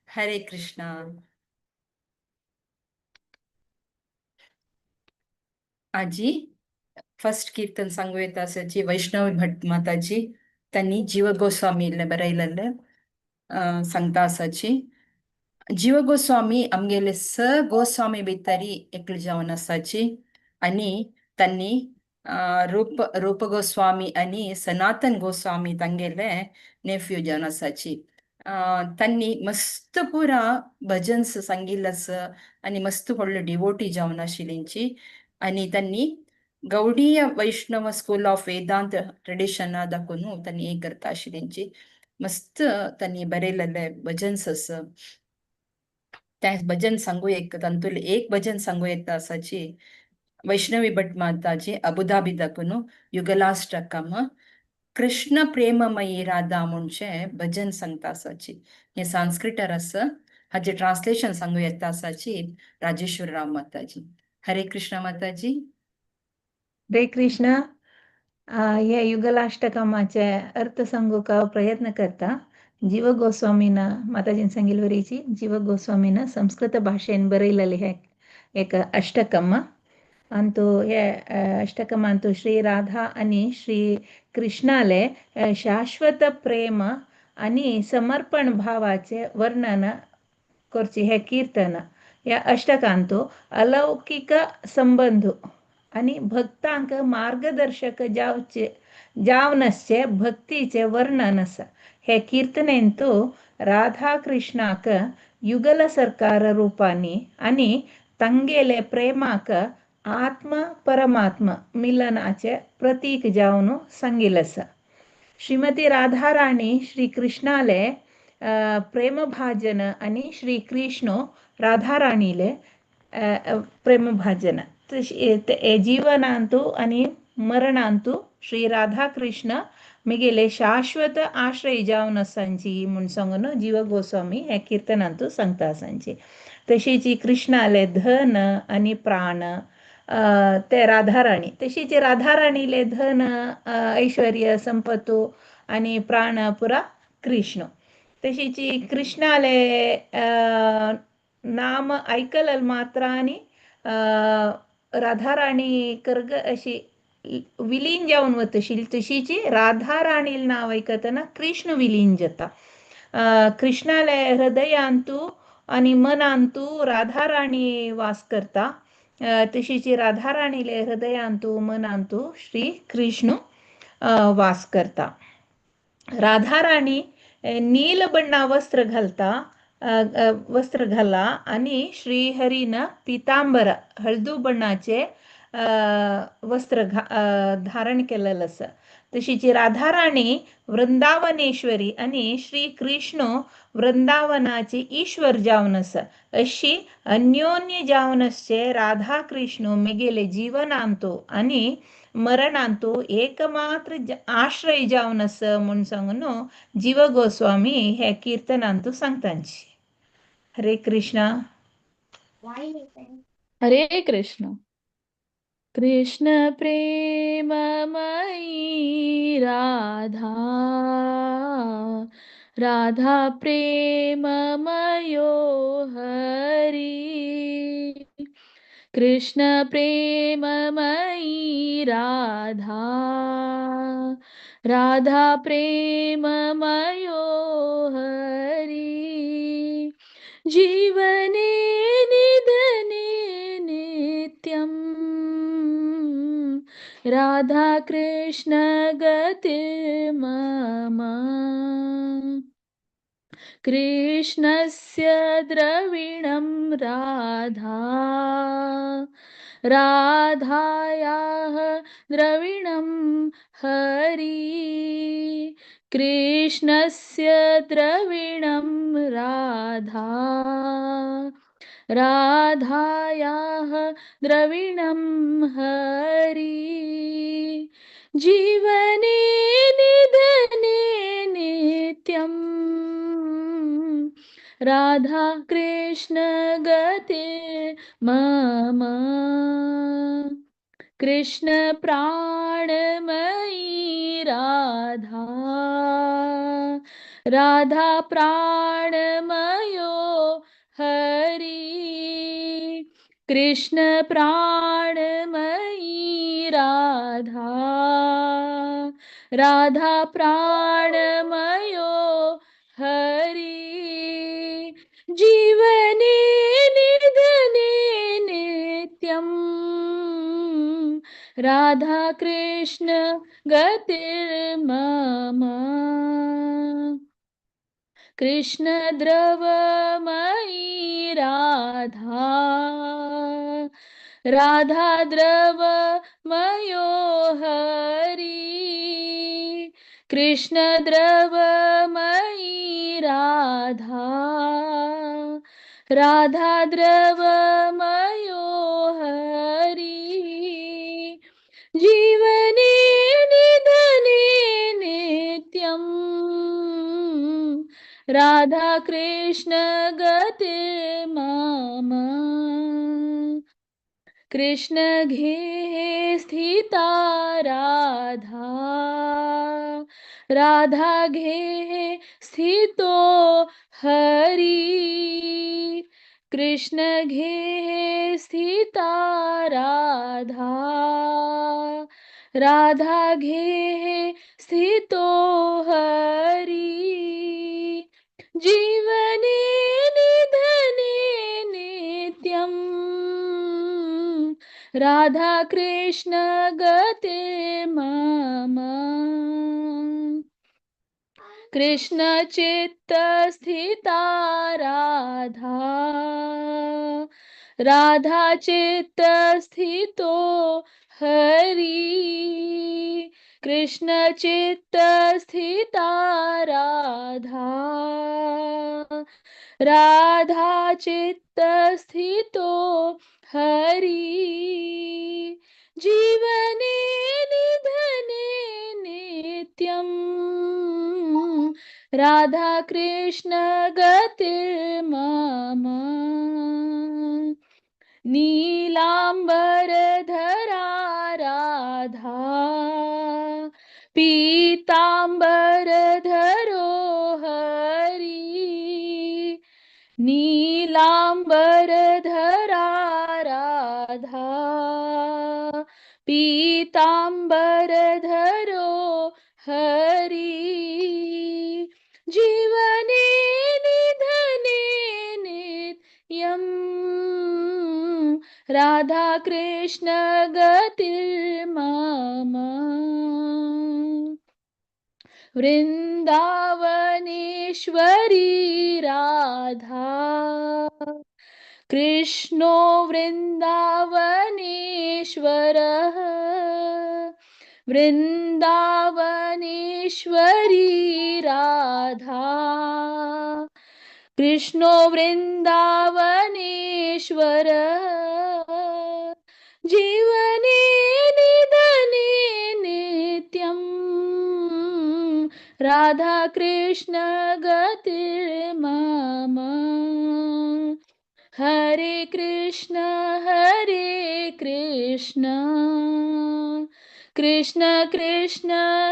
हरे कृष्णा. आजी फर्स्ट कीर्तन सांगू येता आसाची वैष्णवी भट माताजी त्यांनी जीव गोस्वामी बरयलेले सांगता आसाची. जीव गोस्वामी आमगेले स गोस्वामी भितरी एकले जावन आसाची आनी त्यांनी रूप रूप गोस्वामी आनी सनातन गोस्वामी तांगेले नेफ्यू जावन आसाची. त्यांनी मस्त पुरा भजन्स सांगिल्ले आसा आनी मस्त व्हडले डिवोटी जावन आशिल्लींची आनी त्यांनी गौडीय वैष्णव स्कूल ऑफ वेदांत ट्रेडिशना दाखोवन त्यांनी हे करता आशिल्लींची. मस्त त्यांनी बरयलेले भजन्स आसा. त्या भजन सांगू एक तांतूले एक भजन सांगू येता आसाची. वैष्णवी भट माताजी अबुधाबी दाखोवन युगलाष्टकम कृष्ण प्रेममयी राधा म्हणचे भजन सांगता आसाची. हे संस्कृतार आसा. हाजे ट्रान्सलेशन सांगू येता आसाची राजेश्वर राव माताजी. हरे कृष्ण माताजी. हरे कृष्ण. हे युगलाष्टकमाचे अर्थ सांगूक हांव प्रयत्न करता. जीव गोस्वामीन माताजीन सांगिल्ले जीव गोस्वामीन संस्कृत भाशेन बरयलेले हे एक अष्टकम. अंतु हे अष्टकमांतु श्री राधा आणि श्री कृष्णाले शाश्वत प्रेम आणि समर्पण भावाचे वर्णन करची हे कीर्तन. ह्या अष्टकांतु अलौकिक संबंध आणि भक्तांक मार्गदर्शक जावचे जावनसचे भक्तीचे वर्णन आसा. हे कीर्तनेंतु राधा कृष्णाक युगल सरकार रूपांनी आणि तांगेले प्रेमाक आत्म परमात्म मिलनाचे प्रतीक जावन सांगिल्लें आसा. श्रीमती राधाराणी श्री कृष्णाले प्रेमभाजन आणि श्री कृष्ण राधाराणीले प्रेमभाजन जीवनांतु आणि मरणांतु श्री राधा कृष्ण मिगेले शाश्वत आश्रय जावन आसांची म्हूण सांगून जीव गोस्वामी हे कीर्तनांतु सांगता आसांची. तशीच कृष्णाले धन आणि प्राण ते राधाराणी, तशीच राधाराणीले धन ऐश्वर्य संपत्तु आणि प्राण पुरा कृष्ण. तशीच कृष्णाले नाम ऐकलल मात्र आणि राधाराणी कर्ग अशी विलीन जावन वतशील तशीच राधाराणील नाव ऐकतना कृष्ण विलीन जाता. कृष्णाले हृदयांतु आणि मनांतु राधाराणी वास करता. तशीच राधाराणीले हृदयांतु मनांतु श्री कृष्ण वास करता. राधाराणी नील बण्णा वस्त्र घालता वस्त्र घाला आणि श्रीहरीन पितांबर हळदू बण्णाचे वस्त्र धारण केलेलं आसा. तशीच राधाराणी वृंदावनेश्वरी आणि श्री कृष्ण वृंदावनाचे ईश्वर जावन आसा. अशी अन्योन्य जावन आसचे राधा कृष्ण मेगेले जीवनांतु आणि मरणांतु एकमात्र आश्रय जावन आसा म्हूण सांगून जीव गोस्वामी हे कीर्तनांतु सांगतांची. हरे कृष्णा. हरे कृष्ण. कृष्ण प्रेममयी राधा राधा प्रेममयो हरि. कृष्ण प्रेममयी राधा राधा प्रेममयो हरि. जीवने निधने नित्यं राधा कृष्ण गतिर्मम. कृष्णस्य द्रविणं राधा राधायाः द्रविणं हरि. कृष्णस्य द्रविणं राधा राधायाः द्रविणं हरि. जीवने निधने नित्यं राधा कृष्ण गतिर्मम. कृष्ण प्राणमयी राधा राधा प्राणमयो कृष्ण प्राणमयी राधा, राधा प्राणमयो हरि। जीवने निधने नित्यं राधा कृष्ण गतिर्मम। कृष्ण द्रवमयी राधा, राधा द्रवमयो हरि। कृष्ण द्रवमयी राधा, राधा द्रवमयो हरि। जीवने निधने नित्यं राधा कृष्ण गतिर्मम। कृष्ण घे स्थिता राधा, राधा घे स्थितो हरि। कृष्ण घे स्थिता राधा, राधा घे स्थितो हरि। जीवने निधने नित्यं राधा कृष्ण गतिर्मम। कृष्ण चित्त स्थिता राधा, राधा चित्त स्थितो हरि। कृष्ण चित्त स्थिता राधा, राधा चित्त स्थितो हरि। जीवने निधने नित्यं राधा कृष्ण गतिर्मम। नीलांबर धरा राधा, पीतांबर धरो हरि। नीलांबर धरा राधा, पीतांबर धरो हरि। जीवने निधने नित्यं राधा कृष्ण गतिर्मम। वृंदावनेश्वरी राधा, कृष्णो वृंदावनेश्वरः। वृंदावनेश्वरी राधा, कृष्णो वृंदावनेश्वरः। जीवने निधने नित्यं राधा कृष्ण गतिर्मम। हरे कृष्ण कृष्ण कृष्ण कृष्ण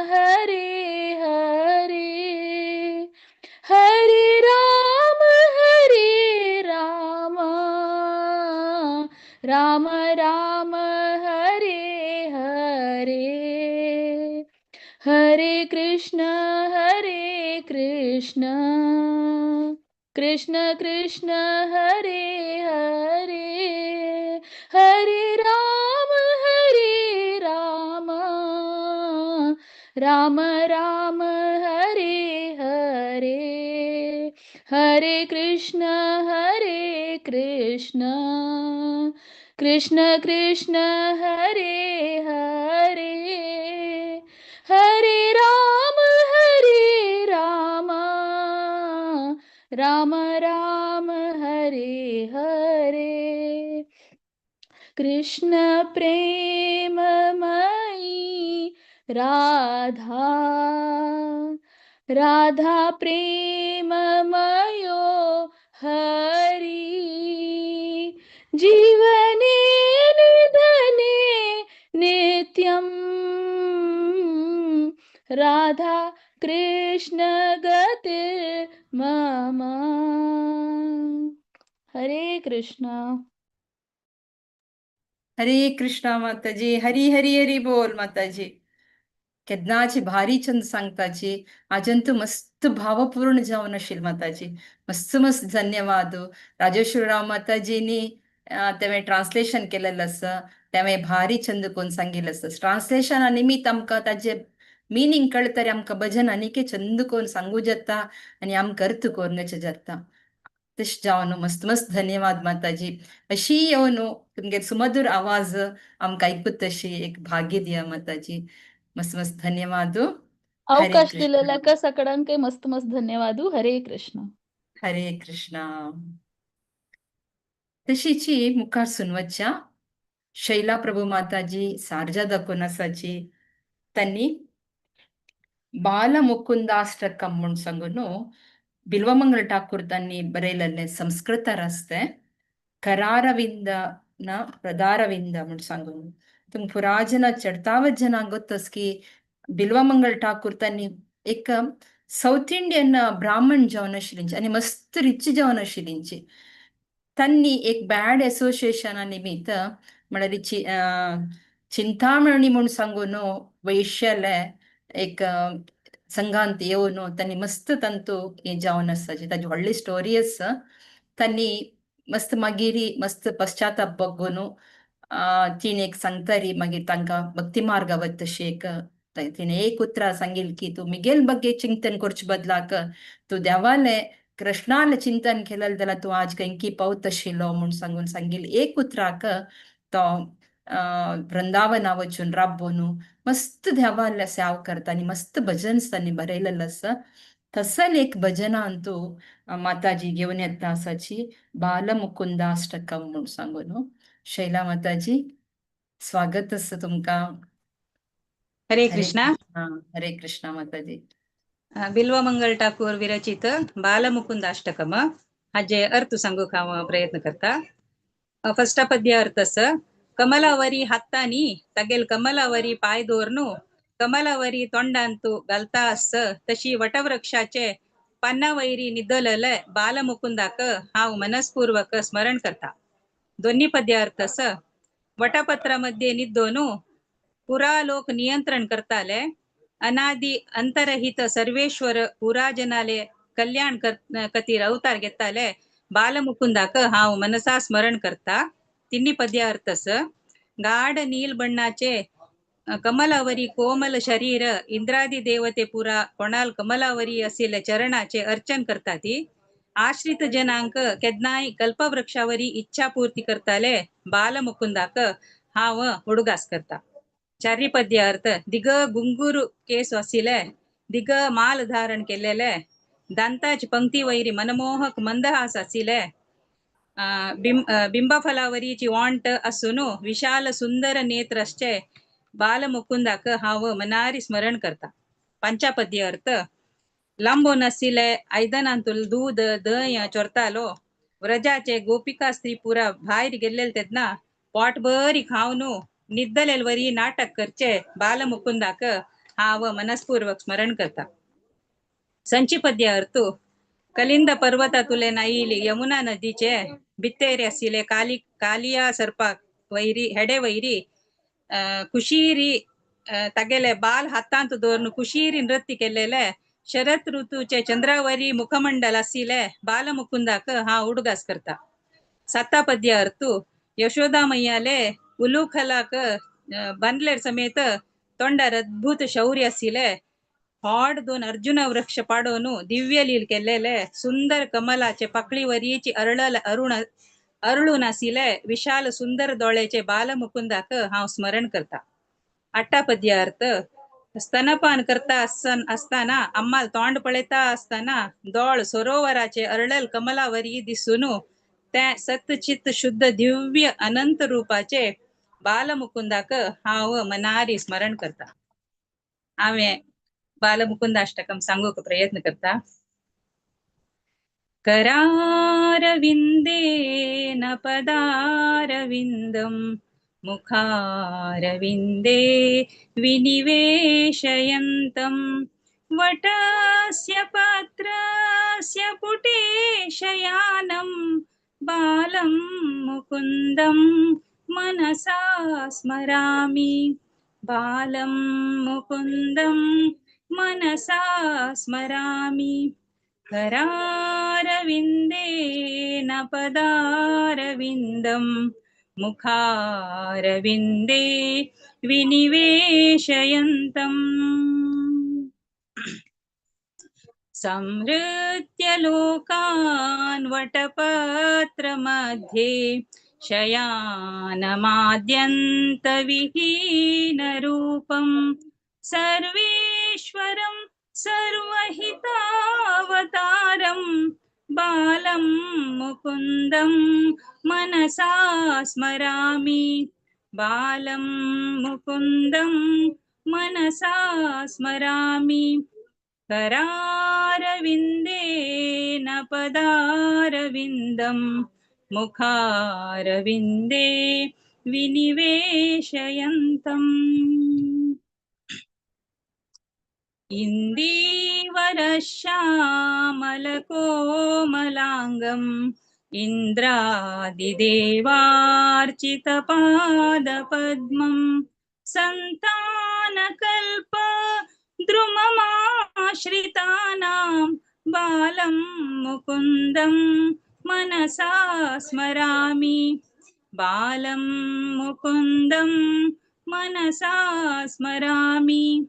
हरे हरे, हरे राम राम राम हरे हरे, हरे कृष्ण कृष्ण कृष्ण हरे हरे, हरे राम राम राम हरे हरे, हरे कृष्ण कृष्ण कृष्ण हरे हरे, हरे राम राम राम हरे हरे। कृष्ण प्रेममयी राधा, राधा प्रेममयो हरि। जीवने निधने नित्यं राधा कृष्ण गतिर्मम। हरे कृष्णा। हरे कृष्णा माताजी, हरी हरी हरी बोल माताजी. केन्नाची भारी चंद सांगताची आजन तूं मस्त भावपूर्ण जावन आशिल्ली माताजी. मस्त मस्त धन्यवाद. राजेश्वरराव माताजींनी तेवें ट्रान्सलेशन केलेलें आसा, तेवें भारी चंद कोन्न सांगिल्लें आसा. ट्रान्सलेशना निमित्त आमकां ताजें मिनींग कळतरी आमकां भजन आनीकय चंद कोन्न सांगू जाता आनी आमकां अर्थ कोरनेचें जाता. तशें जावन मस्त मस्त धन्यवाद माताजी. अशी येवन तुमगे सुमधुर आवाज आमकां आयकूत तशी एक भाग्य दिया माताजी. मस्त मस्त धन्यवाद. हरे अवकाश कृष्ण. दिलेल्याक सगळ्यांक मस्त मस्त धन्यवाद. हरे कृष्ण. हरे कृष्ण. तशीची मुखार सुनवच्या शैला प्रभू माताजी सारजा दाखोवन आसाची. त्यांनी बालमुकुंदाष्टकम म्हूण सांगून बिल्वमंगल ठाकूर त्यांनी बरयलेलें संस्कृत रस्ते करारविंद न प्रदारविंद म्हूण सांगून. तुमकां पुराजना चडतावत जनांक गोत्तस की बिल्वमंगल ठाकूर त्यांनी एक साऊथ इंडियन ब्राह्मण जावन आशिल्ली आनी मस्त रिच जावन आशिल्ली. त्यांनी एक बॅड असोसिएशना निमित्त म्हळ्यार चिंतामणी म्हूण सांगून वैश्याले एक संघांत येवन त्यांनी मस्त तांतू हें जावन आसा. ताजी व्हडली स्टोरी आसा. त्यांनी मस्त मागीर मस्त पश्चाताप बघून तिणें एक सांगतारी मागीर तांकां भक्ती मार्गा वता तशी एक तिणें एक उतरां सांगिल की तूं मिगेल ಬಗ್ಗೆ चिंतन करचे बदलाक तूं देवालें कृष्णालें चिंतन केलें जाल्यार तूं आज कंकी पावत आशिल्लो म्हूण सांगून सांगिल. एक उतराक तो वृंदावना वचून राबोवन मस्त देवाले सेवा करता आनी मस्त भजन तांणी बरयलेलें आसा. तसल एक भजनान तूं माताजी घेवन येता आसाची बालमुकुंदाष्टकम म्हूण सांगून. शैला माताजी, स्वागत आसा तुमकां. हरे हरे कृष्णा. कृष्णा. हरे कृष्णा माताजी. बिल्वमंगल ठाकूर विरचित बालमुकुंदाष्टकम हाजे अर्थ सांगूक हांव प्रयत्न करता. फर्स्ट पद्य अर्थ आसा कमलावरी हातांनी तागेल कमलावरी पांय दवरनु कमलावरी तोंडांतु घालता आस तशी वटवृक्षाचे पानावैरी निदलले बालमुकुंदाक हांव मनस्पूर्वक स्मरण करता. दोन्ही पद्य अर्थ आसा वटपत्रामध्ये निद्दोनु पुरा लोक नियंत्रण करताले अनादि अंतरहित सर्वेश्वर पुरा जनाले कल्याण कतीर अवतार घेताले बालमुकुंदाक हांव मनसा स्मरण करता. तिन्ही पद्य अर्थ आसा गाढ नील बण्णाचे कमलावरी कोमल शरीर इंद्रादी देवते पुरा कोणाल कमलावरी असिले चरणाचे अर्चन करता ती आश्रित जनांक केन्नाय कल्पवृक्षावरी इच्छा पूर्ती करताले बालमुकुंदाक हांव उडगास करता. चारी पद्य अर्थ दिग गुंगुरु केस आसिले दिग माल धारण केलेले दांताची पंक्ती वैरी मनमोहक मंदहास आसिले बिंबफलावरीची वांट असून विशाल सुंदर नेत्र असचे बालमुकुंदाक हांव मनारी स्मरण करता. पंचापद्य अर्थ लांबोन आशिल्ले आयदनांतूल दूद दय चोरतालो व्रजाचे गोपिका स्त्री पुरा भायर गेल्ले तेन्ना पोट बरी खावन निद्दलेल वरी नाटक करचे बालमुकुंदाक हांव मनस्पूर्वक स्मरण करता. संचिपद्य अर्थ कलिंद पर्वतातुले नाईली यमुना नदीचे बित्तेरे आशिल्ले काली कालिया सर्पाक वैरी हेडे वैरी कुशीरी तागेले बाल हातांत दवरून कुशीरी नृत्य केलेले शरद ऋतूचे चंद्रावरी मुखमंडल आशिल्ले बालमुकुंदाक हांव उडगास करता. सातापद्य अर्थ यशोदा मैयाले उलूखलाक बांदलेर समेत तोंडार अद्भुत शौर्य आशिल्ले हाड दोन अर्जुन वृक्ष पाडोवन दिव्य लील केलेले सुंदर कमलाचे पाकळीवरीची अरळल अरुण अरळून आशिल्ले विशाल सुंदर दोळ्याचे बालमुकुंदाक हांव स्मरण करता. आठापद्य अर्थ स्तनपान करता असताना आम्हाल तोंड पळयता आसतना दोळ सरोवराचे अरळल कमलावरी दिसून ते सतचित शुद्ध दिव्य अनंत रूपाचे बालमुकुंदाक हांव मनारी स्मरण करता. हांवें बालमुकुंदाष्टकम सांगूक प्रयत्न करता. करारविंदेन पदारविन्दं मुखारविन्दे विनिवेशयन्तं वटस्य पत्रस्य पुटे शयानं बालं मुकुन्दं मनसा स्मरामि। बालं मुकुन्दं मनसा स्मरामि। करारविन्देन पदारविन्दं मुखारविन्दे विनिवेशयन्तम्। संहृत्य लोकान् वटपत्रमध्ये शयानमाद्यन्तविहीनरूपं सर्वेश्वरं सर्वहितावतारं बालं मुकुन्दं मनसा स्मरामि। बालं मुकुन्दं मनसा स्मरामि। करारविन्देन पदारविन्दं मुखारविन्दे विनिवेशयन्तम्। इन्दीवरश्यामलकोमलाङ्गम् इन्द्रादिदेवार्चितपादपद्मं सन्तानकल्प द्रुममाश्रितानां बालं मुकुन्दं मनसा स्मरामि। बालं मुकुन्दं मनसा स्मरामि।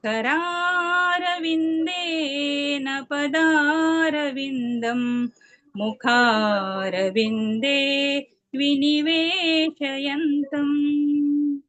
करारविन्देन पदारविन्दं मुखारविन्दे विनिवेशयन्तम्।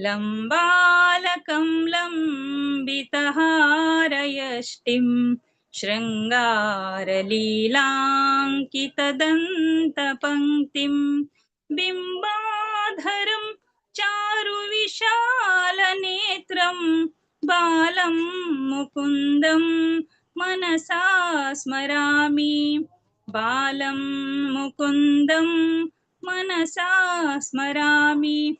लम्बालकं लम्बितहारयष्टिं शृङ्गारलीलाङ्कितदन्तपङ्क्तिं बिम्बाधरं चारुविशालनेत्रं बालं मुकुन्दं मनसा स्मरामि। बालं मुकुन्दं मनसा स्मरामि।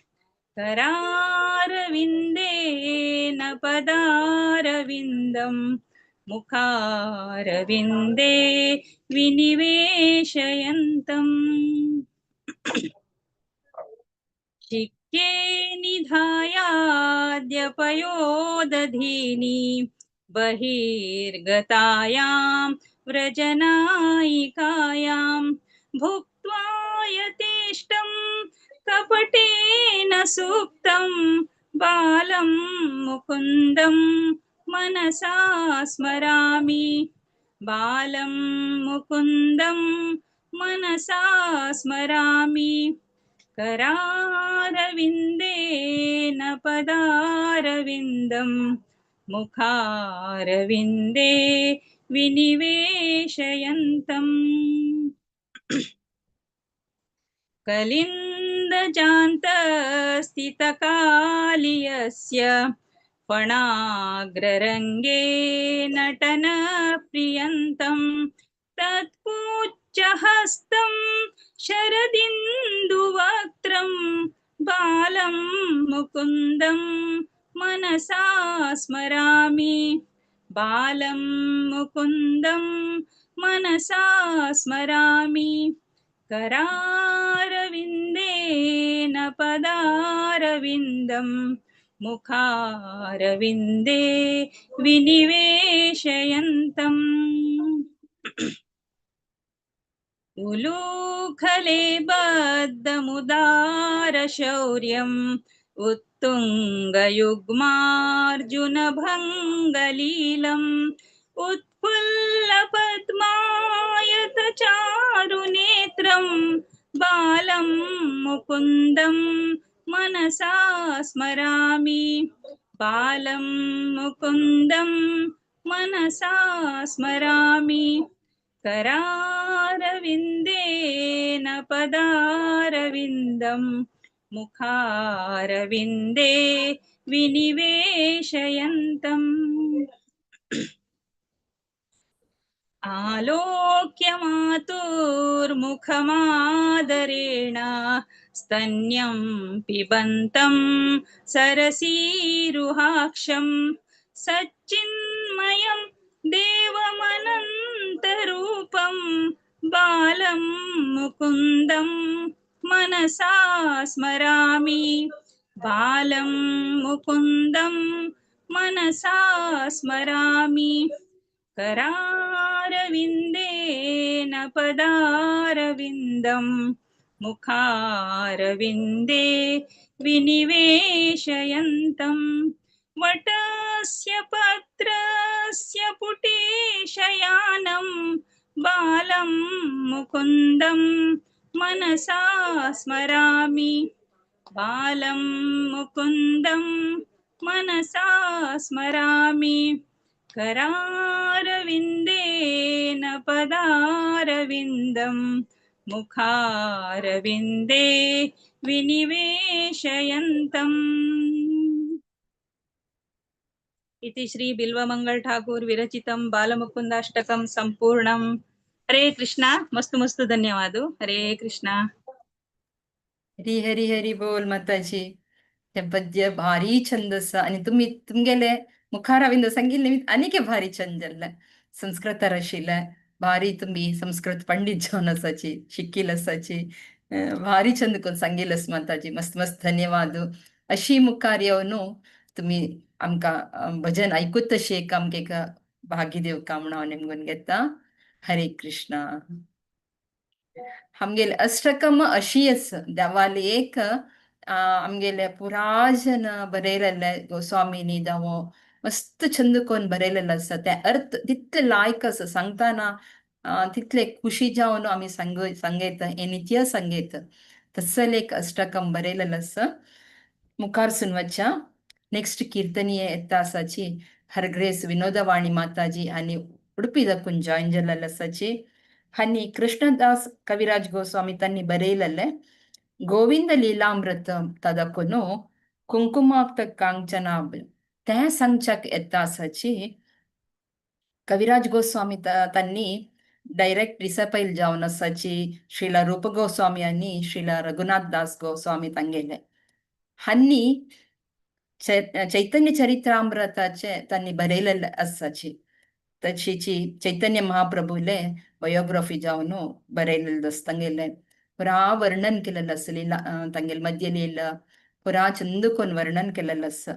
करारविन्देन पदारविन्दं मुखारविन्दे विनिवेशयन्तम्। शिक्ये निधायाद्यपयोदधीनि बहिर्गतायां व्रजनायिकायां भुक्त्वा यथेष्टं कपटेन सुप्तं बालं मुकुन्दं मनसा स्मरामि। बालं मुकुन्दं मनसा स्मरामि। करारविन्देन पदारविन्दं मुखारविन्दे विनिवेशयन्तम्। कलिन्दजान्तस्थितकालियस्य फणाग्ररङ्गे नटनप्रियन्तं तत्पूज्यहस्तं शरदिन्दुवक्त्रं बालं मुकुन्दं मनसा स्मरामि। बालं मुकुन्दं मनसा स्मरामि। करारविन्देन पदारविन्दं मुखारविन्दे विनिवेशयन्तम्। उलूखले बद्धमुदारशौर्यम् उत्तुङ्गयुग्मार्जुनभङ्गलीलम् उत्फुल्लपद्मायतचारुनेत्रं बालं मुकुन्दं मनसा स्मरामि। बालं मुकुन्दं मनसा स्मरामि। करारविन्देन पदारविन्दं मुखारविन्दे विनिवेशयन्तम्। आलोक्य मातुर्मुखमादरेण स्तन्यं पिबन्तं सरसीरुहाक्षं सच्चिन्मयं देवमनन्तरूपं बालं मुकुन्दं मनसा स्मरामि। बालं मुकुन्दं मनसा स्मरामि। करारविन्देन पदारविन्दं मुखारविन्दे विनिवेशयन्तं वटस्य पत्रस्य पुटे शयानं बालं मुकुन्दं मनसा स्मरामि। बालं मुकुन्दं मनसा स्मरामि। करारविन्देन पदारविन्दं मुखारविन्दे विनिवेशयन्तम्। इति श्री बिल्वमंगल ठाकुर विरचितं बालमुकुंदाष्टकं संपूर्णं। हरे कृष्णा। मस्त मस्त धन्यवाद। हरे कृष्णा। हरी हरी हरी बोल माताजी। हे पद्य भारी छंद आसा आनी तुमी तुमगेले मुखारविंद सांगिल्लें आनीक भारी छंद जाल्लें। संस्कृतार आशिल्लें भारी तुमी संस्कृत पंडित जावन आसाची, शिकील आसाची, भारी छंद करून सांगिल्लें आसा माताजी। मस्त मस्त धन्यवाद। अशी मुखार येवन तुमी आमकां भजन आयकूत तशी एक आमकां एक भाग्य दिवका म्हणून हांव निमगून घेता। हरे कृष्णा। आमगेले अष्टकम अशी आसा देवाले एक आमगेले पुराजन बरयलेले गोस्वामीनी जावं मस्त छंद करून बरयलेले आसा। ते अर्थ तितले लायक आसा सांगतना तितले खुशी जावन आमी सांगयता हें नित्य सांगयता। तसले एक अष्टकम बरयलेलें आसा। मुखार सून वच्चा नेक्स्ट कीर्तनीय येता आसाची हरग्रेस विनोदवाणी माताजी आनी उडपी दाखून जॉईन जाल्ले आसाची। हांणी कृष्णदास कविराज गोस्वामी तांणी बरयलेले गोविंद लीलामृत तदकुनु कुंकुमाक्त कांचना तें सांगच्याक येता आसाची। कविराज गोस्वामी तांणी डायरेक्ट डिसपैल जावन आसाची श्रीला रूप गोस्वामी आनी श्रीला रघुनाथ दास गोस्वामी तांगेले। हांणी चैतन्य चरित्रामृताचे तांणी बरयलेले आसाची। तशीची चैतन्य महाप्रभूले बयोग्राफी जावन बरयलेले आसा। तांगेले पुरा वर्णन केलेलें आसा लीला तांगेले मध्य लीला पुरा चंद कोन वर्णन केलेलें आसा।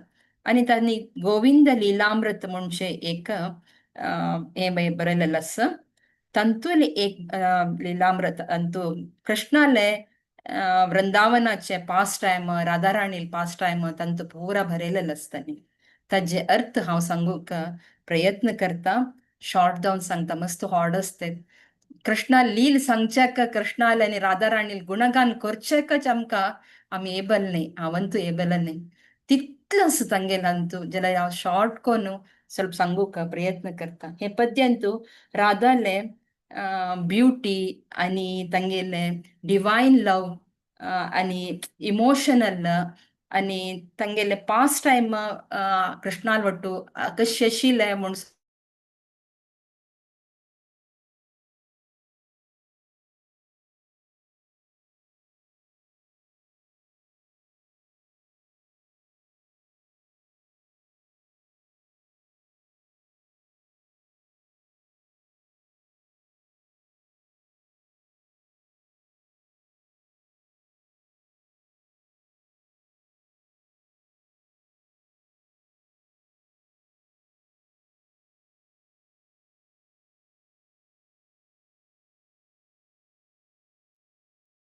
आनी तांणी गोविंद लीलामृत म्हणजे एक हें बरयलेलें आसा। तातूंतलें एक लीलामृत अंतू कृष्णाले वृंदावनाचे pastime Radharani pastime तांतू पुरा बरयलेलें आसा तांणी। ताजे अर्थ हांव सांगूंक प्रयत्न करता। शॉर्ट जावन सांगता, मस्त हॉड आसते। कृष्णा लील सांगच्याक कृष्णाले आनी राधाराणी गुणगान करच्याकच आमकां आमी एबल न्ही, हांवंतू एबल न्ही तितलो आसा तांगेलो जाल्यार हांव शॉर्ट कोन्न ಸ್ವಲ್ಪ सांगूंक प्रयत्न करता। हे पद्यांतू राधाले ब्युटी आनी तांगेले डिवायन लव आनी इमोशनल आनी तांगेले पास टायम कृष्णाल वट्टू कशें आशिल्लें म्हूण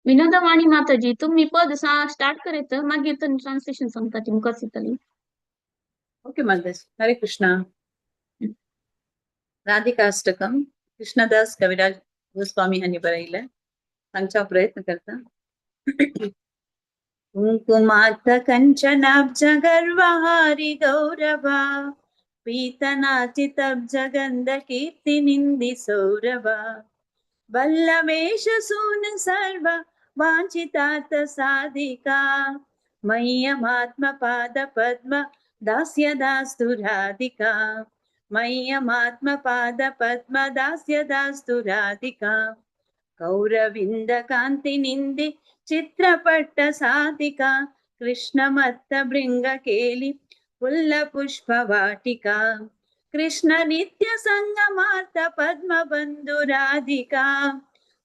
विनोदवाणी माताजी तुम्ही पद स्टार्ट करत मागीर ट्रान्सलेशन सांगता ती मुखार येतली। ओके माताजी। हरे कृष्णा। राधिकाष्टकम कृष्णदास कविराज गोस्वामी हांणी बरयलें। सांगचा प्रयत्न करता। कुंकुमार्थ कंचनाब्ज गर्वहारी गौरवा पीतनाचितब्ज गंध कीर्ति निंदि सौरभा बल्लवेश सून सर्व वांछितार्थ साधिका मय्यमात्म पाद पद्म दास्य दास्तु राधिका मय्यमात्म पाद पद्म दास्य दास्तु राधिका गौरविंद कांति निंदि चित्रपट साधिका कृष्णमत्त भृंग केली फुल्ल पुष्प वाटिका कृष्ण नित्य संगमार्थ पद्म बंधु राधिका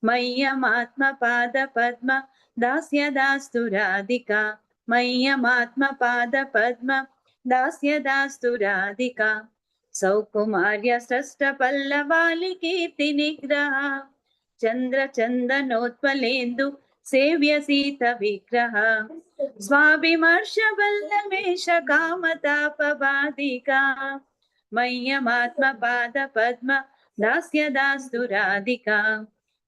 मय्यमात्म पाद पद्म दास्य दास्तु राधिका। मय्यमात्म पाद पद्म दास्य दास्तु राधिका। सौकुमार्य सृष्ट पल्लवालि कीर्ति निग्रह चंद्र चंदनोत्पलेन्दु सेव्य सीत विग्रह। स्वाभिमर्श वल्लवेश कामतापबाधिका मय्यमात्म पाद पद्म दास्य दास्तु राधिका।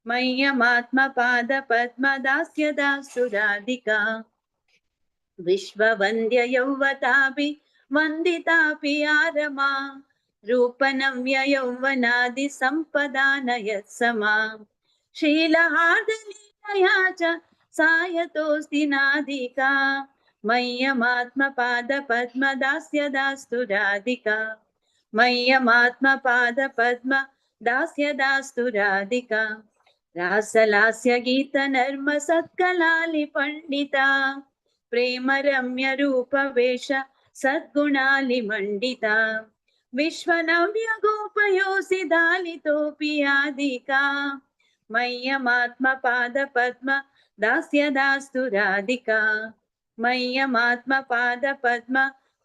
मय्यमात्म पाद पद्म दास्य दास्तु राधिका। विश्ववन्द्य यौवतापि वन्दितापि आरमा रूपनव्य यौवनादि सम्पदा नयत्समा। शीलहार्दलीलया च सायतोऽस्ति नाधिका मय्यमात्म पाद पद्म दास्य दास्तु राधिका। मय्यमात्म पाद पद्म दास्य दास्तु राधिका। रासलास्य गीत नर्म सत्कलालि पंडिता प्रेम रम्य रूप वेश सद्गुणालि मंडिता। विश्वनव्य गोपयोसि दालितोऽपि आदिका मय्यमात्म पाद पद्म दास्य दास्तु राधिका। मय्यमात्म पाद पद्म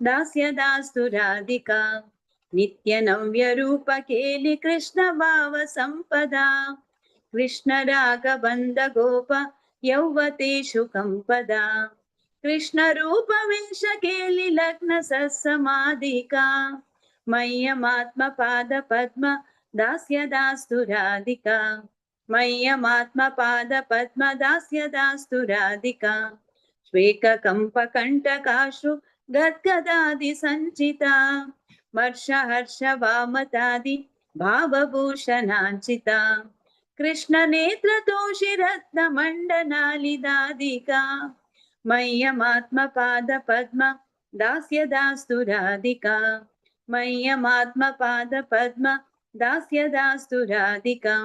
दास्य दास्तु राधिका। नित्य नव्य रूप केलि कृष्ण भाव संपदा कृष्ण राग बंध गोप यौवतेषु कंपदा। कृष्ण रूप वेश केलि लग्न सत्समाधिका मय्यमात्म पाद पद्म दास्य दास्तु राधिका। मय्यमात्म पाद पद्म दास्य दास्तु राधिका। श्वेक कंप कंटकाश्रु गद्गदादि संचिता वर्ष हर्ष वामतादि भावभूषणांचिता। कृष्ण नेत्र तोषि रत्न मंडनालि दादिका मय्यमात्म पाद पद्म दास्य दास्तु राधिका। मय्यमात्म पाद पद्म दास्य दास्तु राधिका।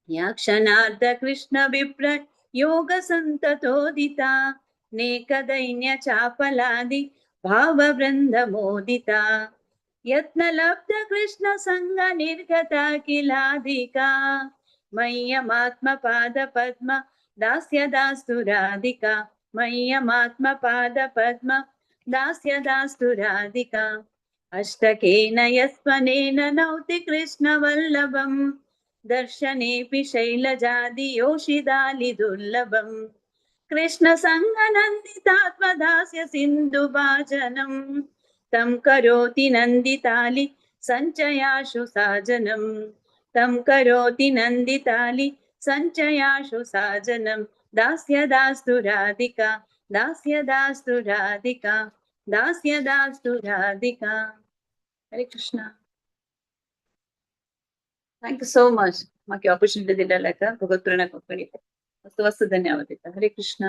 याक्षणार्ध कृष्ण विप्र योग संततोदिता नेकदैन्य चापलादि भाववृंद मोदिता। यत्न लब्ध कृष्ण संग निर्गता किलाधिका मय्यमात्म पाद पद्म दास्य दास्तु राधिका। मय्यमात्म पाद पद्म दास्य दास्तु राधिका। अष्टकेन यस्वनेन नौति कृष्ण वल्लभम दर्शनेपि शैलजादि योषिदालि दुर्लभम। कृष्ण संग नंदितात्मदास्य सिंधु भाजनम तं करोति नंदितालि संचयाशु साजनम। तं करोति नंदितालि संचयाशु साजनम। दास्य दास्तु राधिका दास्य दास्तु राधिका दास्य दास्तु Radhika. Hare Krishna. Thank you so much म्हाका ऑपॉर्च्युनिटी दिलेल्या भगवत प्रेरणा कोंकणी मस्त मस्त धन्यवाद दिता. हरे कृष्णा.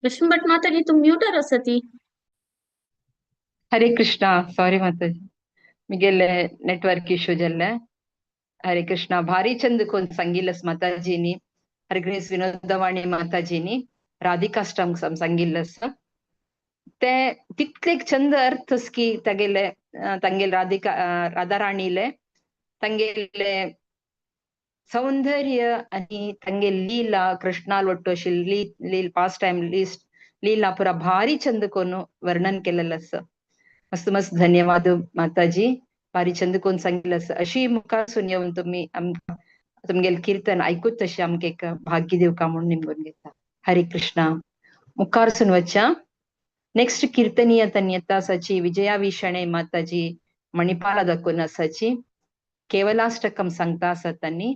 लक्ष्मी भट माताजी तुम म्यूटर आसती. हरे कृष्णा. सॉरी माताजी, मिगेले नेटवर्क इश्यू जल्ले. हरे कृष्णा. भारी चंद कोण सांगिल्लस माताजीनी, हरे ग्रेस विनोदवाणी माताजीनी राधिकाष्टम सांगिल्लस. ते तितले चंद अर्थ की तगेले तंगेल राधिका राधाराणीले तंगेले सौंदर्य आणि तंगेल लीला कृष्णाल ಒಟ್ಟು अशी लील पास्ट टाइम लिस्ट लीला पुरा भारी चंद कोण वर्णन केलेलं. मस्त मस्त धन्यवाद माताजी. भारी चंद कोण सांगितलं. अशी मुखासून येऊन तुम्ही तुमगेल कीर्तन ऐकूत तशी आमकां एक भाग्य दिवका म्हणून निमगून घेता. हरे कृष्णा. मुखारसून वच्चा नेक्स्ट कीर्तनीय तन्यता आसाची विजया विशणे माताजी मणिपाला दाखोवन आसाची केवलाष्टकम सांगता आसा तांणी.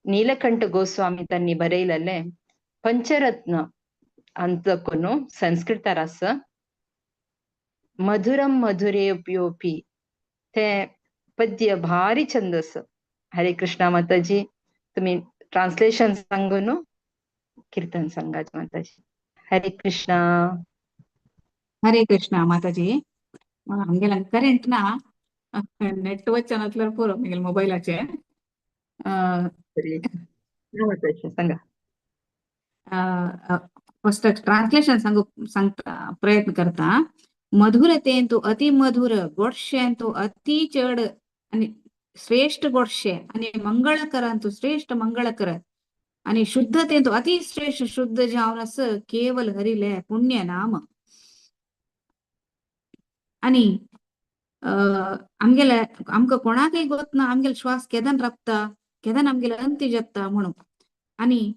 नीलकंठ गोस्वामी त्यांनी बरयलेले पंचरत्न अंत कोण संस्कृतार आसा. मधुरम मधुरेप्योपि ते पद्य भारी छंद आसा. हरे कृष्णा माताजी, तुम्ही ट्रान्सलेशन सांगू न्हू, कीर्तन सांगात माताजी. हरे कृष्णा. हरे कृष्णा माताजी. आमगेला करेंट ना, नेट वचनातल्यार पुरो म्हगेल्या मोबायलाचे. माताजी सांगा. फर्स्ट ट्रान्सलेशन सांगू सांगता प्रयत्न करता. मधुरतेंतु अति मधुर, गोडशेंतु अति चड आणि श्रेष्ठ गोडशे, आणि मंगळकरांतु श्रेष्ठ मंगळकर, आणि शुद्धतेंतु अति श्रेष्ठ शुद्ध जावन असं केवल हरिले पुण्य नाम. आणि आमगेले आमकां कोणाकय गोत ना आमगेले श्वास केदन राबता, केदन आमगेले अंती जाता म्हणून. आणि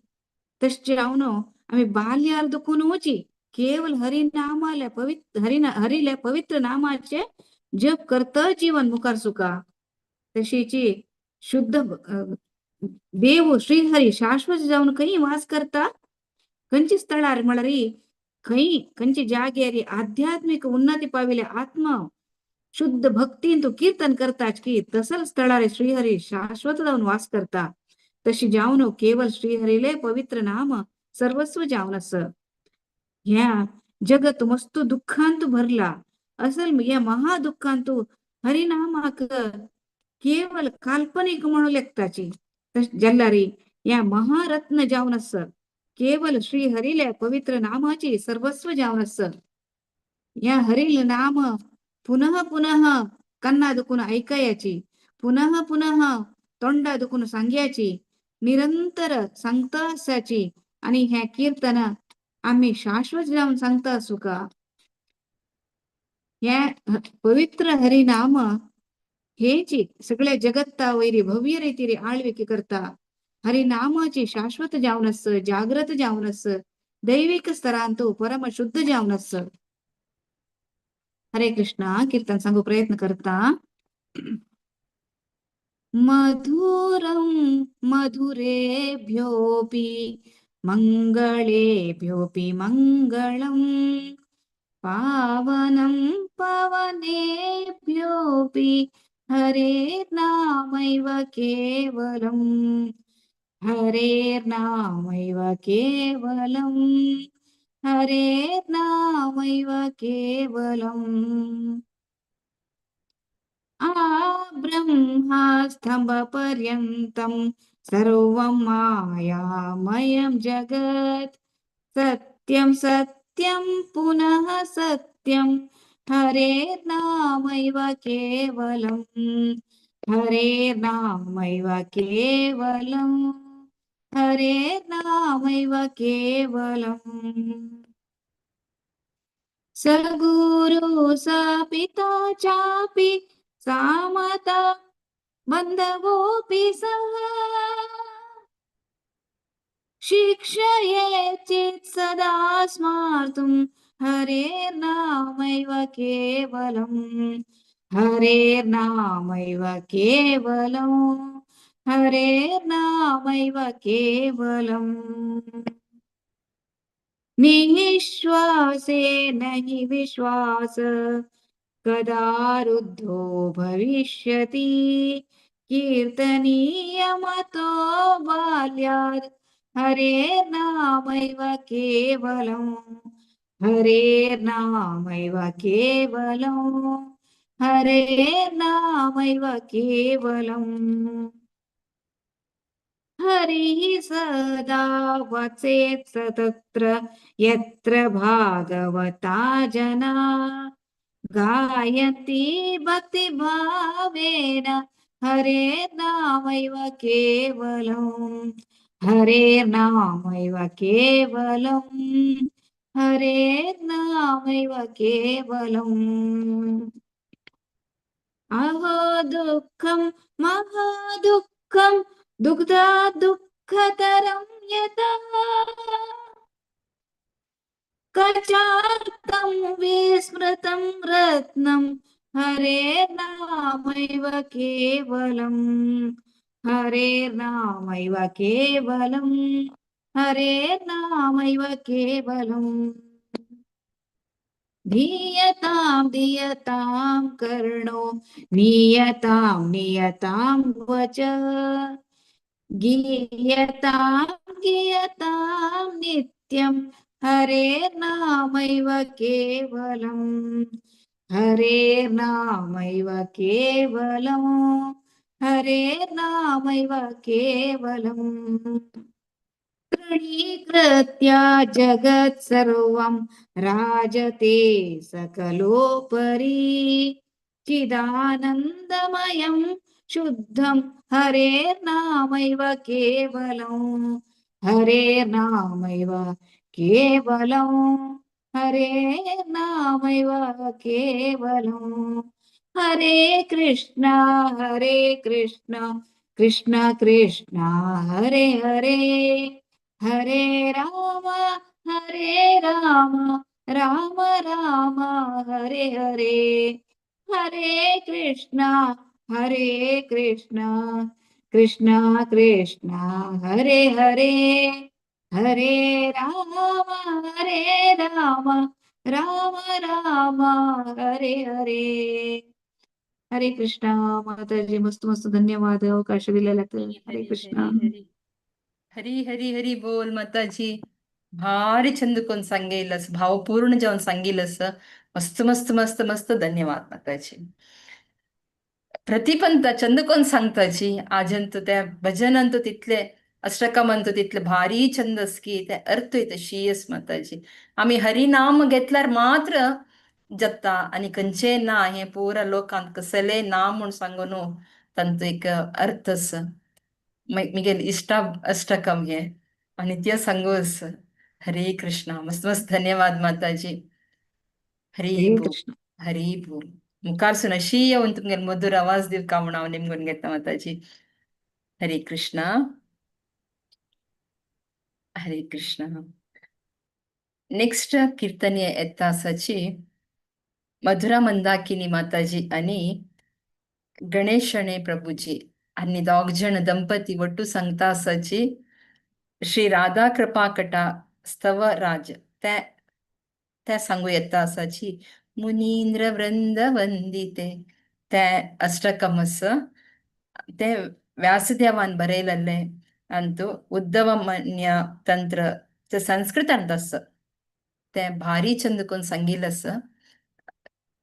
तशें जावन आमी बाल्यार दुखून वची केवल हरिनामाले पवित्र हरिना हरिले पवित्र नामाचे जप करता जीवन मुखार सुका. तशीची शुद्ध देव श्रीहरी शाश्वत जावन खंय वास करता, खंयच्या स्थळार म्हळ्यार खंय खंयच्या जाग्यार आध्यात्मिक उन्नती पाविले आत्मा शुद्ध भक्तीन तो कीर्तन करताच की तसल स्थळार श्रीहरी शाश्वत जावन वास करता. तशी जावन केवल श्रीहरीले पवित्र नाम सर्वस्व जावन आस. ह्या जगत मस्त दुःखांत भरला असल ह्या महादुःखांत हरिनामाक केवल काल्पनिक म्हणून लेखताची जाल्यार ह्या महारत्न जावन आस केवल श्री हरिले पवित्र नामाची सर्वस्व जावन आस. ह्या हरिल नाम पुनः पुनः कन्ना दुखून ऐकायाची, पुनः पुनः तोंडा दुखून सांग्याची, निरंतर सांगता आसाची. आणि ह्या कीर्तन आम्ही शाश्वत जावन सांगता आसू का. ह्या पवित्र हरिनाम हेची सगळ्या जगत्ता वैरी भव्य रीतीरी आळविकी करता. हरिनामाची शाश्वत जावन आस, जाग्रत जावन आस, दैविक स्तरांतु परम शुद्ध जावन आस. हरे कृष्णा. कीर्तन सांगू प्रयत्न करता. मधुरं मधुरेभ्योऽपि मङ्गलेभ्योऽपि मङ्गलम्, पावनं पवनेभ्योऽपि हरेर्नामैव केवलम्, हरेर्नामैव केवलम्, हरेर्नामैव केवलम्. आब्रह्मास्तम्भपर्यन्तं सर्वं मायामयं जगत्, सत्यं सत्यं पुनः सत्यं हरेर्नामैव केवलम्, हरेर्नामैव केवलम्, हरेर्नामैव केवलम्. स गुरु स पिता चापि सा माता बन्धवोऽपि सः, शिक्षयेच्चित् सदा स्मार्तुं हरेर्नामैव केवलम्, हरेर्नामैव केवलम्, हरेर्नामैव केवलम्. निःश्वासेन हि विश्वास कदा रुद्धो भविष्यति, कीर्तनीयमतो बाल्यात् हरेर्नामैव केवलम्, हरेर्नामैव केवलम्, हरेर्नामैव केवलम्. हरिः सदा वसेत् स तत्र यत्र भागवता जना, गायन्ति भक्तिभावेन हरेर्नामैव केवलम्, हरेर्नामैव केवलम्, हरेर्नामैव केवलम्. अहो दुःखं महादुःखं दुग्धा दुःखतरं यतः, कचार्तं विस्मृतं रत्नं हरेर्नामैव केवलम्, हरेर्नामैव केवलम्, हरेर्नामैव केवलम्. धीयतां धीयतां कर्णो नीयतां नियतां वच, गीयतां गीयतां नित्यं हरेर्नामैव केवलम्, हरेर्नामैव केवलम्, हरेर्नामैव केवलम्. पूर्णीकृत्य जगत् सर्वं राजते सकलोपरि चिदानन्दमयं शुद्धं हरेर्नामैव केवलं हरेर्नामैव केवलं हरेर्नामैव केवलं। हरे कृष्ण कृष्ण कृष्ण हरे हरे हरे राम राम राम हरे हरे हरे कृष्ण कृष्ण कृष्ण हरे हरे हरे राम राम राम हरे हरे। हरे कृष्ण माताजी, मस्त मस्त धन्यवाद अवकाश दिलेला। हरे हरी कृष्ण। हरी हरी हरी हरी हरी बोल माताजी। भारी छंद कोण सांगेलस, भावपूर्ण जाऊन सांगेलस। मस्त मस्त मस्त मस्त धन्यवाद माताजी। प्रतिपंत चंद कोण सांगताची आजंत त्या भजनांत तिथले अष्टकमंत तिथले भारी छंदस की ते अर्थ तशीयस माताजी। आम्ही हरिनाम घेतल्यार मात्र जत्ता आणि खंयचे ना हे पुरा लोकांत कसले ना म्हूण सांगू न्हू तांचो एक अर्थस मिगेल इष्टा अष्टकम हे आणि ते सांगूस। हरे कृष्ण। मस्त मस्त धन्यवाद माताजी। हरी हरे बोल कृष्ण। हरी बोल। मुखारसून अशी येवन तुमगेल मधुर आवाज दिवका म्हूण हांव निमगून घेता माताजी। हरे कृष्ण हरे कृष्ण। नेक्स्ट कीर्तनीय येता आसाची मधुरा मंदाकिनी माताजी आणि गणेशणे प्रभुजी आणि दोग जण दंपती ಒಟ್ಟು सांगता आसाची श्री राधा कृपा कटा स्तव राज त्या त्या सांगू येता आसाची मुनींद्र वृंद वंदिते त्या अष्टकमस ते व्यासदेवान बरयलल्ले अंतु उद्धव मन्य तंत्र ते संस्कृतांत आसा ते भारी चंद कोण सांगिल आसा।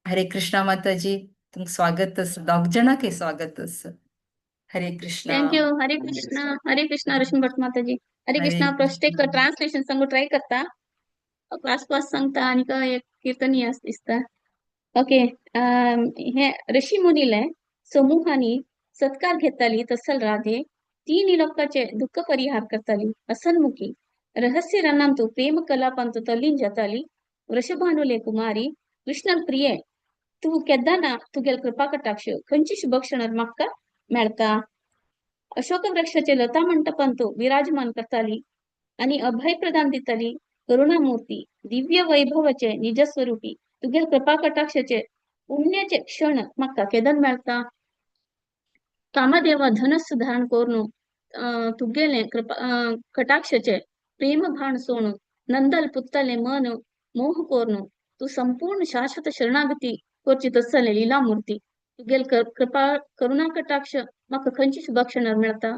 हरे कृष्णा माताजी, तुमकां स्वागत आसा, दोग जणांकय स्वागत आसा। हरे कृष्णा। Thank you. हरे कृष्ण हरे कृष्ण रश्मी भट माताजी। हरे हरे कृष्णा। फर्स्ट एक कृष्ण। ट्रान्सलेशन सांगू ट्राय करता, क्लास पास सांगता आनी एक कीर्तनीय दिसता। ओके, हे ऋषी मुनीले समूहानी सत्कार घेताली तसल राधे तीन लोकांचे दुःख परिहार करताली असन्मुखी रहस्य रनांतु प्रेम कलापांतु तल्लीन जाताली वृषभानुले कुमारी कृष्ण प्रिये तूं केन्ना तुगेल कृपा कटाक्ष खंयची शुभक्षणार म्हाका मेळटा। अशोक वृक्षाचे लता मंटपांतु विराजमान करताली आणि अभय प्रदान दिताली करुणामूर्ती दिव्य वैभवाचे निजस्वरूपी तुगेल कृपा कटाक्षाचे पुण्याचे क्षण म्हाका केदन मेळटा। कामदेव धनस्सु धारण करून तुगेले कृपा कटाक्षाचे प्रेम भाण सोणू नंदल पुत्तले मन मोह कोरनु तू संपूर्ण शाश्वत शरणागती करची तसले लीलामूर्ती तुगेल कृपा करुणा कटाक्ष म्हाका खंयची शुभक्षणार मेळटा।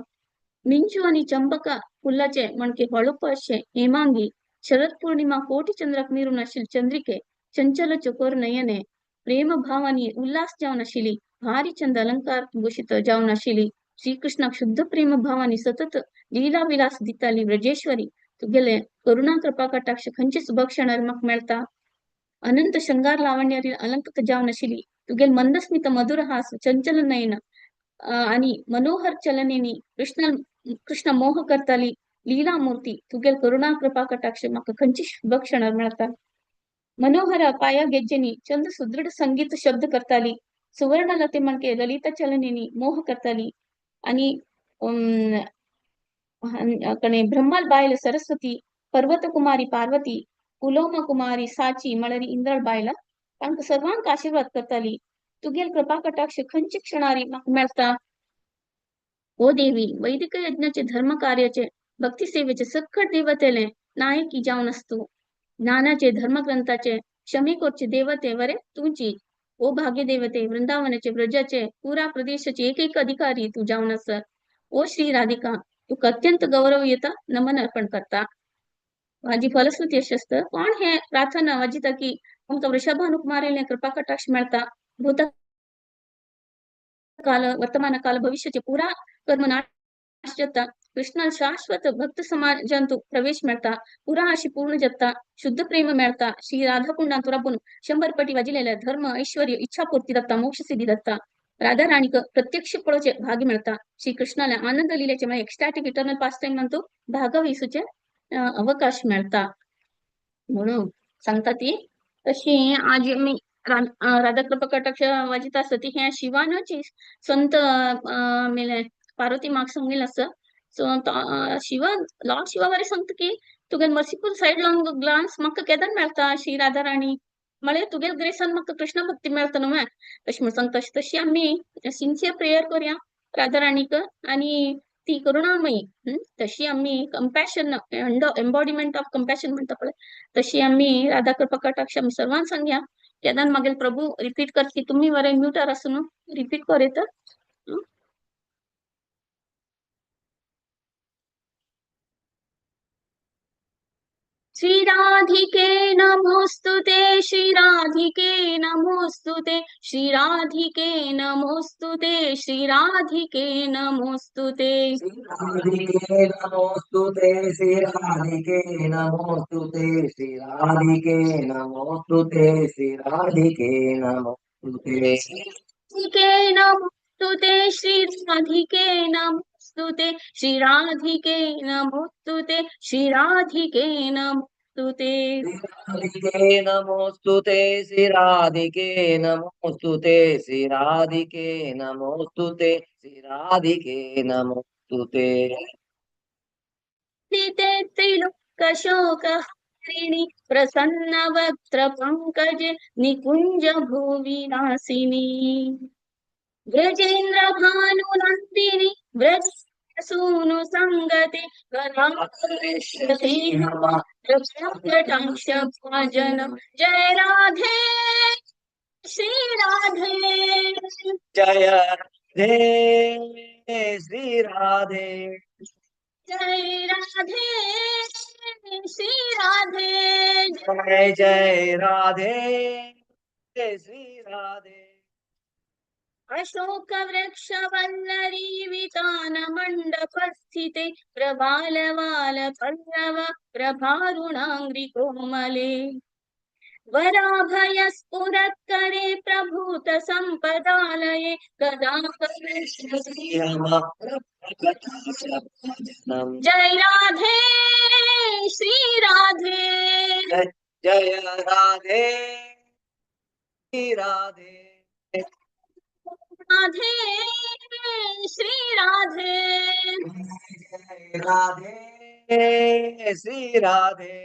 मिंचू आणि चंबका फुलाचे मणके हळूप अशे हेमांगी शरद पौर्णिमा कोटी चंद्राक मिरून आशिल्ली चंद्रिके चंचल चकोर नयने प्रेम भावानी उल्हास जावन आशिल्ली भारी चंद अलंकार भूषित जावन आशिल्ली श्रीकृष्णाक शुद्ध प्रेम भावानी सतत लीला विलास दिताली व्रजेश्वरी तुगेले करुणा कृपा कटाक्ष खंयचे शुभक्षणार म्हाका मेळटा। अनंत शृंगार लावण्यारी अलंकृत जावन आशिल्ली तुगेल मंदस्मित मधुर हास चंचल नयन आणि मनोहर चलनेनी कृष्ण कृष्ण मोह करताली लीला मूर्ती तुगेल करुणा कृपा कटाक्ष म्हाका खंयची शुभक्षणार मेळटा। मनोहर पाया गेज्जेनी चंद सुदृढ संगीत शब्द करताली सुवर्णलते मणके ललिता चलनेनी मोह करताली आणि कणे ब्रह्माल बायल सरस्वती पर्वत कुमारी पार्वती पुलोमा कुमारी साची मळरी इंद्रळ बायला तांकां सर्वांक आशीर्वाद करताली तुगेल कृपा कटाक्ष खंयचे क्षणारी म्हाका मेळटा। ओ देवी वैदिक यज्ञाचे धर्म कार्याचे भक्ती सेवेचे सक्कट देवतेले नायकी जावन आसतू ज्ञानाचे धर्मग्रंथाचे क्षमे करचे देवते वरे तुमची ओ भाग्य देवते वृंदावनाचे ब्रजाचे पुरा प्रदेशाचे एक एक अधिकारी तू जावन आस। ओ श्री राधिका तुका अत्यंत गौरव येता नमन अर्पण करता। माझी फलश्रुती अशी आसता कोण हे प्रार्थना वाजिता की आमकां वृषभानु कुमारीले कृपा कटाक्ष मेळटा भूत काल वर्तमान काल भविष्याचे पुरा कर्म नाश जाता। कृष्णान शाश्वत भक्त समाजांतु प्रवेश मेळता, पुरा अशी पूर्ण जाता, शुद्ध प्रेम मेळता, श्री राधाकुंडांत राबून 100 पटी वाजिलेल्या धर्म ऐश्वर्य इच्छापूर्ती जाता, मोक्ष सिद्धी जाता, राधा राणीक प्रत्यक्ष पळोवचे भाग्य मेळता, श्री कृष्णाला आनंद लिलेचे म्हणजे एक्स्टॅटिक इटर्नल पास टाइम अंतू भागवहिसूचे अवकाश मेळता म्हणून सांगता ती. तशी आज मी राधा कृपा कटाक्ष वाजित आसता ती ह्या शिवानूच संत मेले पार्वती माक सांगिल्लें आसा. सो शिवा लॉर्ड शिवा बरें सांगता की तुगे मर्सीफूल सायड लॉंग ग्लान्स म्हाका केदन मेळता श्री राधा राणी म्हळ्यार तुगेल ग्रेसान म्हाका कृष्ण भक्ती मेळता न्हू तशें म्हण सांगता. तशी आमी सिन्सियर प्रेयर करुया राधा राणीक आनी ती करुणामयी तशी आमी कंपॅशन एम्बॉडिमेंट ऑफ कंपॅशन म्हणटा पळय तशी आमी राधा कृपा कटाक्ष आमी सर्वांक सांगया. केदान मागीर प्रभू रिपीट करची तुमी बरें म्युटार आसा न्हू रिपीट कर येता. श्री राधिके नमोस्तुते, श्री राधिके नमोस्तुते, श्री राधिके नमोस्तुते, श्री राधिके नमोस्तुते, राधिके नमोस्तुते, श्री राधिके नमोस्तुते, श्री राधिके नमोस्तुते, श्री राधिके नमोस्तुते, राधिके नमोस्तुते, श्री राधिके नमोस्तुते, श्री राधिके नमोस्तुते, श्री राधिके नमोस्तुते, राधिके नमोस्तुते, श्री राधिके नमोस्तुते, श्री राधिके नमोस्तुते, श्री राधिके नमोस्तुते. त्रिलोकशोक हरिणि प्रसन्न वक्त्र पंकज निकुंज भुविनाशिनी व्रजेंद्र भानु नंदिनी व्रज सूनु संगते कटाक्ष भाजन. जय राधे श्री राधे, जय राधे श्री राधे, जय राधे श्री राधे, जय जय राधे श्री राधे. अशोक वृक्ष वल्लरी वितान मंडप स्थिते प्रबाल वाल पल्लव प्रभारुणांग्री कोमले वराभय स्फुरत्करे प्रभूत संपदालये कदा जय राधे श्री राधे, जय राधे श्री राधे, राधे श्री राधे, जय राधे श्री राधे.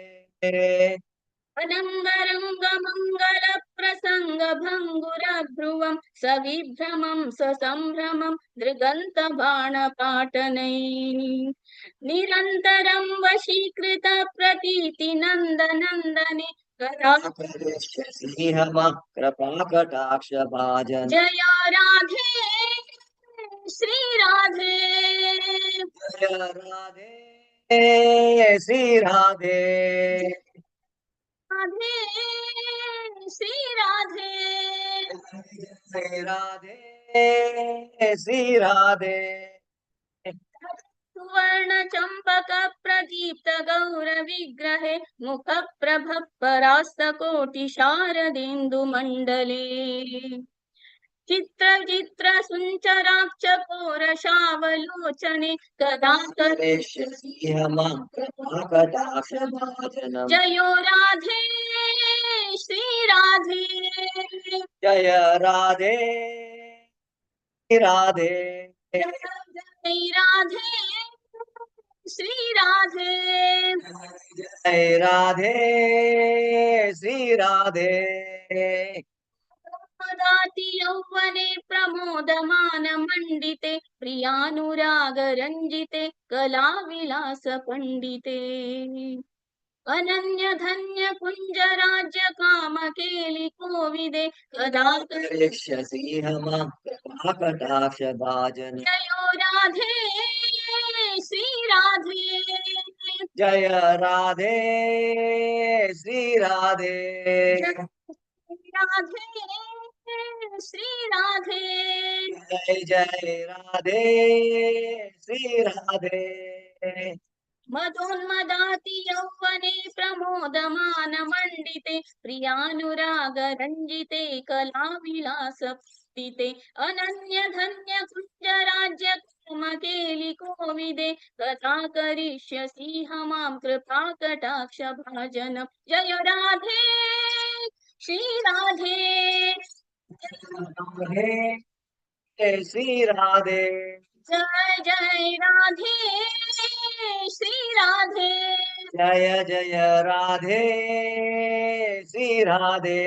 अनंगरंग मंगल प्रसंग भंगुर भ्रुवं सविभ्रमं ससंभ्रमं दृगंत बाण पाटनै निरंतरं वशीकृत प्रतीति नंद नंदने कदा कृपा कटाक्ष भाजन. जय राधे श्री राधे, जय राधे श्री राधे, राधे श्री राधे, जय राधे श्री राधे. सुवर्ण चंपक प्रदीप्त गौर विग्रहे मुख प्रभ परास्त कोटि शारदेन्दु मंडले चित्र चित्र सुंचराक्ष कोर शावलोचने कदा जयो राधे श्री राधे, जय राधे राधे, जय राधे श्री राधे, जय राधे श्री राधे. दाति यौवने प्रमोदमान मंडिते प्रियानुराग रंजिते कला विलास पंडिते अनन्य धन्य कुंज राज्य काम केली कोविदे कदा करिष्यसि कृपा कटाक्ष भाजन. जयो राधे श्री राधे, जय राधे श्री राधे, राधे श्री राधे। जय जय राधे श्री राधे। मदोन्मदाति यौवने प्रमोदमान मंडिते प्रियानुराग रंजिते कलाविलास पूर्तिते अनन्य धन्य कुंज राज्य कुमकेलि कोविदे कथा करिष्यसि मां कृपा कटाक्ष भाजन। जय राधे श्री राधे। राधे श्री राधे। जय जय राधे श्री राधे। जय जय राधे श्री राधे।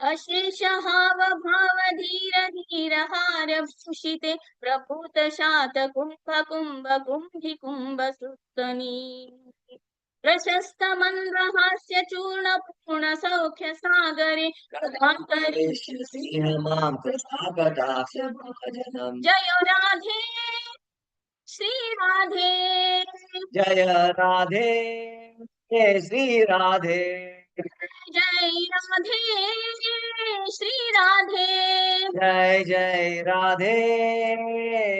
अशेष हाव भाव धीर धीर हार भूषिते प्रभूत शात कुंभ कुंभ कुंभी कुंभ सुतनी प्रशस्त मंद हास्य चूर्ण पूर्ण सौख्य सागरे कथा करिष्यसि मां कृपा कटाक्ष भाजनम्। जय राधे श्री राधे। जय राधे श्री राधे। जय राधे श्री राधे। जय जय राधे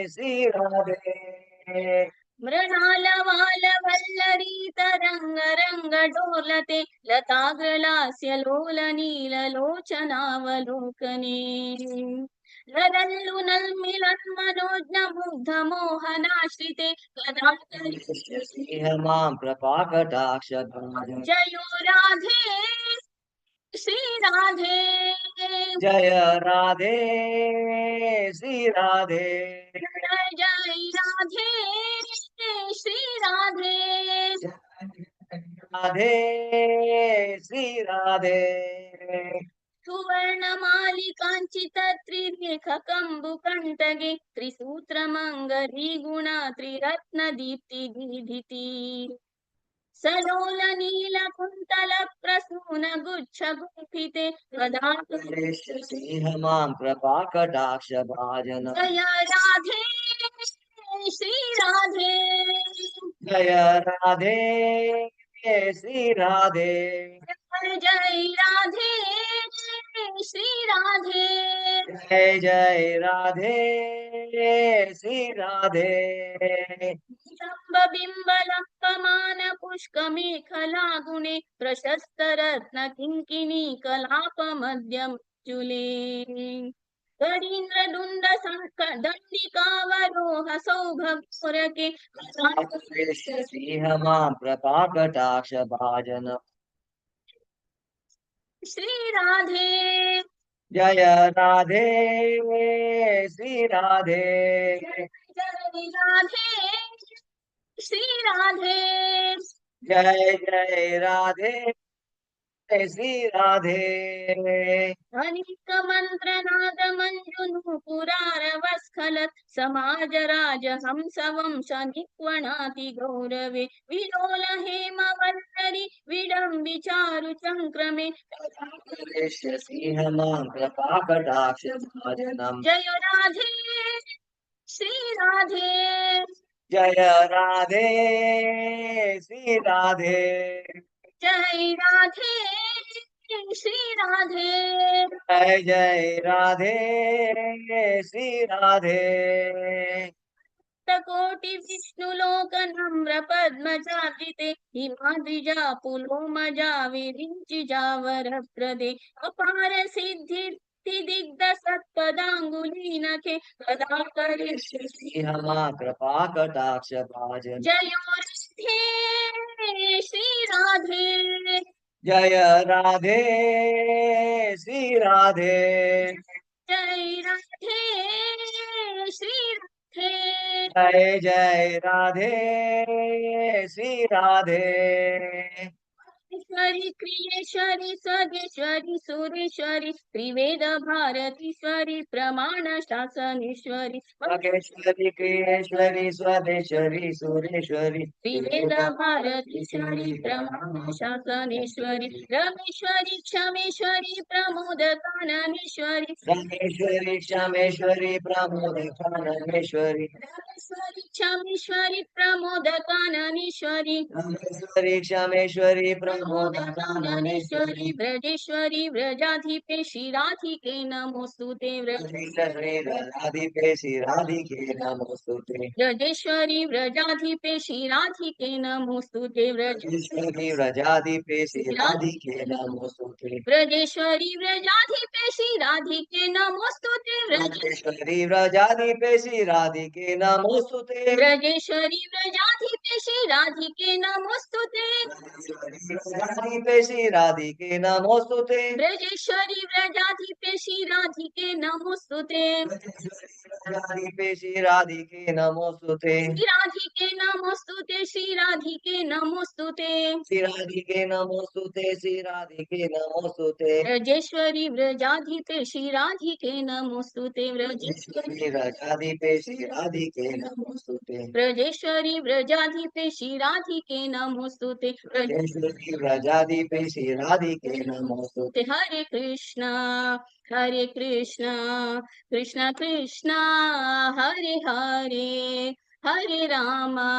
श्री राधे। मृणाल वाल वल्लरी तरंग रंग डोलते लताग्रलास्य लोल नील लोचनावलोकने लरल्लु नल्मिलन मनोज्ञ मुग्ध मोहनाश्रिते कदा करिष्यसि मां कृपा कटाक्ष भाजनम्। जयो राधे श्री राधे। जय राधे श्री राधे। जय जय राधे श्री राधे। राधे श्री राधे। सुवर्णमालिकाञ्चित त्रिरेख कम्बुकण्टके त्रिसूत्रमङ्गरी गुणा त्रिरत्न दीप्ति दीधिति सलोल नील कुन्तल प्रसून गुच्छ गुम्फिते कदा करिष्यसि मां कृपा कटाक्ष भाजनम्। जय राधे श्री राधे। जय राधे श्री राधे। जय जय राधे श्री राधे। जय जय राधे श्री राधे। बिंब बिंब लंबमान पुष्कमेखला गुणे प्रशस्त रत्न किंकिणी कलाप मध्यम चुले करीन्द्र दुंड दंडिकावरोह सौभगोरके करिष्यसि मां कृपा कटाक्ष भाजनम्। श्री राधे। जय राधे श्री राधे। जय राधे श्री राधे। जय जय राधे श्री राधे। अनेक मंत्र नाद मंजुनूपुरारवस्खलत् समाज राज हंस वंश निक्वणाति गौरवे विलोल हेम वल्लरी विडम्बि चारु चंक्रमे करिष्यसि मां कृपा कटाक्ष भाजनम्। जय राधे श्री राधे। जय राधे श्री राधे। जय राधे श्री राधे। जय जय राधे श्री राधे। कोटि विष्णु लोक नम्र पद्म जागृते हिमाद्रिजा पुलोमजा विरिंचि जावर प्रदे अपार सिद्धि दिग्ध सत्पदांगुलीनखे कदा करिष्यसि मां कृपा कटाक्ष भाजनम्। जय राधे श्री राधे। जय राधे श्री राधे। जय राधे श्री राधे। जय जय राधे श्री राधे। ईश्वरी क्रियेश्वरी स्वदेश्वरी सुरेश्वरी त्रिवेद भारतीश्वरी प्रमाण शासनेश्वरी महेश्वरी क्रियेश्वरी स्वदेश्वरी सुरेश्वरी त्रिवेद भारतीश्वरी प्रमाण शासनेश्वरी रमेश्वरी क्षमेश्वरी प्रमोद काननेश्वरी रमेश्वरी क्षमेश्वरी प्रमोद काननेश्वरी रमेश्वरी क्षमेश्वरी प्रमोद काननेश्वरी रमेश्वरी क्षमेश्वरी प्रमोद प्रमोदकाननेश्वरी। व्रजेश्वरी व्रजाधिपे श्री राधिके नमोस्तुते। व्रजेश्वरी व्रजाधिपे श्री राधिके नमोस्तुते। व्रजेश्वरी व्रजाधिपे श्री राधिके नमोस्तुते। व्रजेश्वरी व्रजाधिपे श्री राधिके नमोस्तुते। व्रजेश्वरी व्रजाधिपे श्री राधिके नमोस्तुते। व्रजेश्वरी व्रजाधिपे श्री राधिके नमोस्तुते। व्रजेश्वरी व्रजाधिपे श्री राधिके नमोस्तुते। व्रजाधिपे श्री राधिके नमोस्तुते। व्रजेश्वरी व्रजाधिपे श्री राधिके नमोस्तुते। व्रजाधिपे श्री राधिके नमोस्तुते। श्री राधिके नमोस्तुते। श्री राधिके नमोस्तुते। श्री राधिके नमोस्तुते। श्री राधिके नमोस्तुते। व्रजेश्वरी व्रजाधिपे श्री राधिके नमोस्तुते। व्रजेश्वरी व्रजाधिपे श्री राधिके नमोस्तुते। व्रजेश्वरी व्रजाधिपे श्री राधिके नमोस्तुते। व्रजेश्वरी व्रजाधिपे श्री राधिके नमोस्तुते। हरे कृष्णा कृष्णा कृष्णा हरे हरे, हरे रामा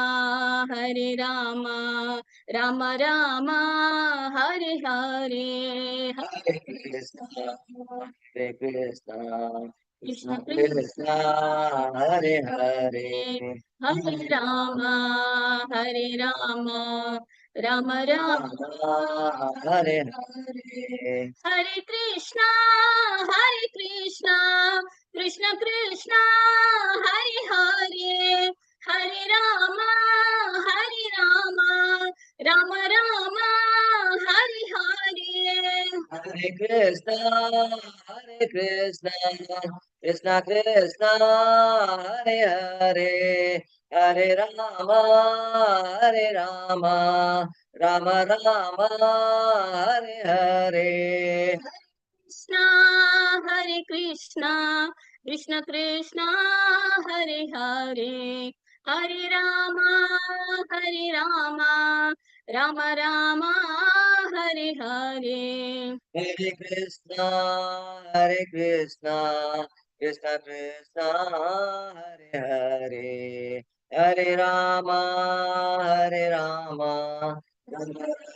राम राम हरे हरे। हरे कृष्णा कृष्ण कृष्ण हरे हरे, हरे राम राम राम हरे हरे। हरे कृष्णा कृष्ण कृष्ण हरे हरे, हरे राम राम राम हरे हरे। हरे कृष्णा कृष्ण कृष्ण हरे हरे, हरे राम राम राम हरे हरे। कृष्णा हरे कृष्णा कृष्ण कृष्ण हरे हरे, हरे राम राम राम हरे हरे। हरे कृष्णा कृष्ण कृष्ण हरे हरे, हरे राम राम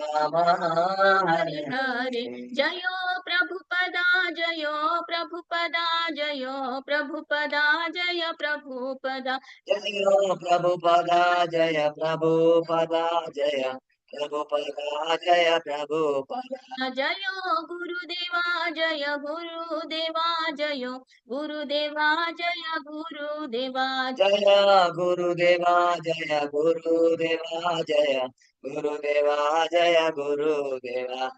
राम हरे हरे। जयो प्रभुपदा जयो प्रभुपदा जयो प्रभुपदा जय प्रभुपदा। जयो प्रभुपदा जय प्रभुपदा जय प्रभुपदा जय प्रभुपदा। जयो गुरुदेवा जय गुरुदेवा जयो गुरुदेवा जय गुरुदेवा। जय गुरुदेवा जय गुरुदेवा जय गुरुदेवा जय गुरुदेवा।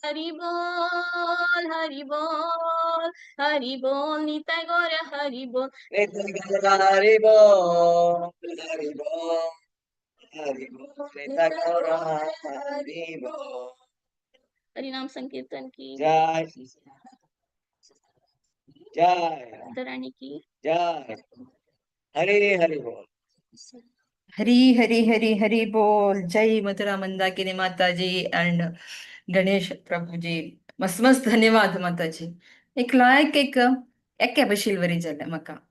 हरि बोल हरि बोल हरि बोल निताई गौर हरि बोल। निताई गौर हरि बोल हरि बोल हरि बोल निताई गौर हरि बोल। हरि नाम संकीर्तन की जय, जय राधा की जय। हरि हरि बोल। हरी हरी हरी हरी बोल। जय मथुरा मंदाकिनी माता जी एंड गणेश प्रभु जी। मस्त मस्त धन्यवाद माता जी। एक लायक एक एके भशेन वरी जालें म्हाका।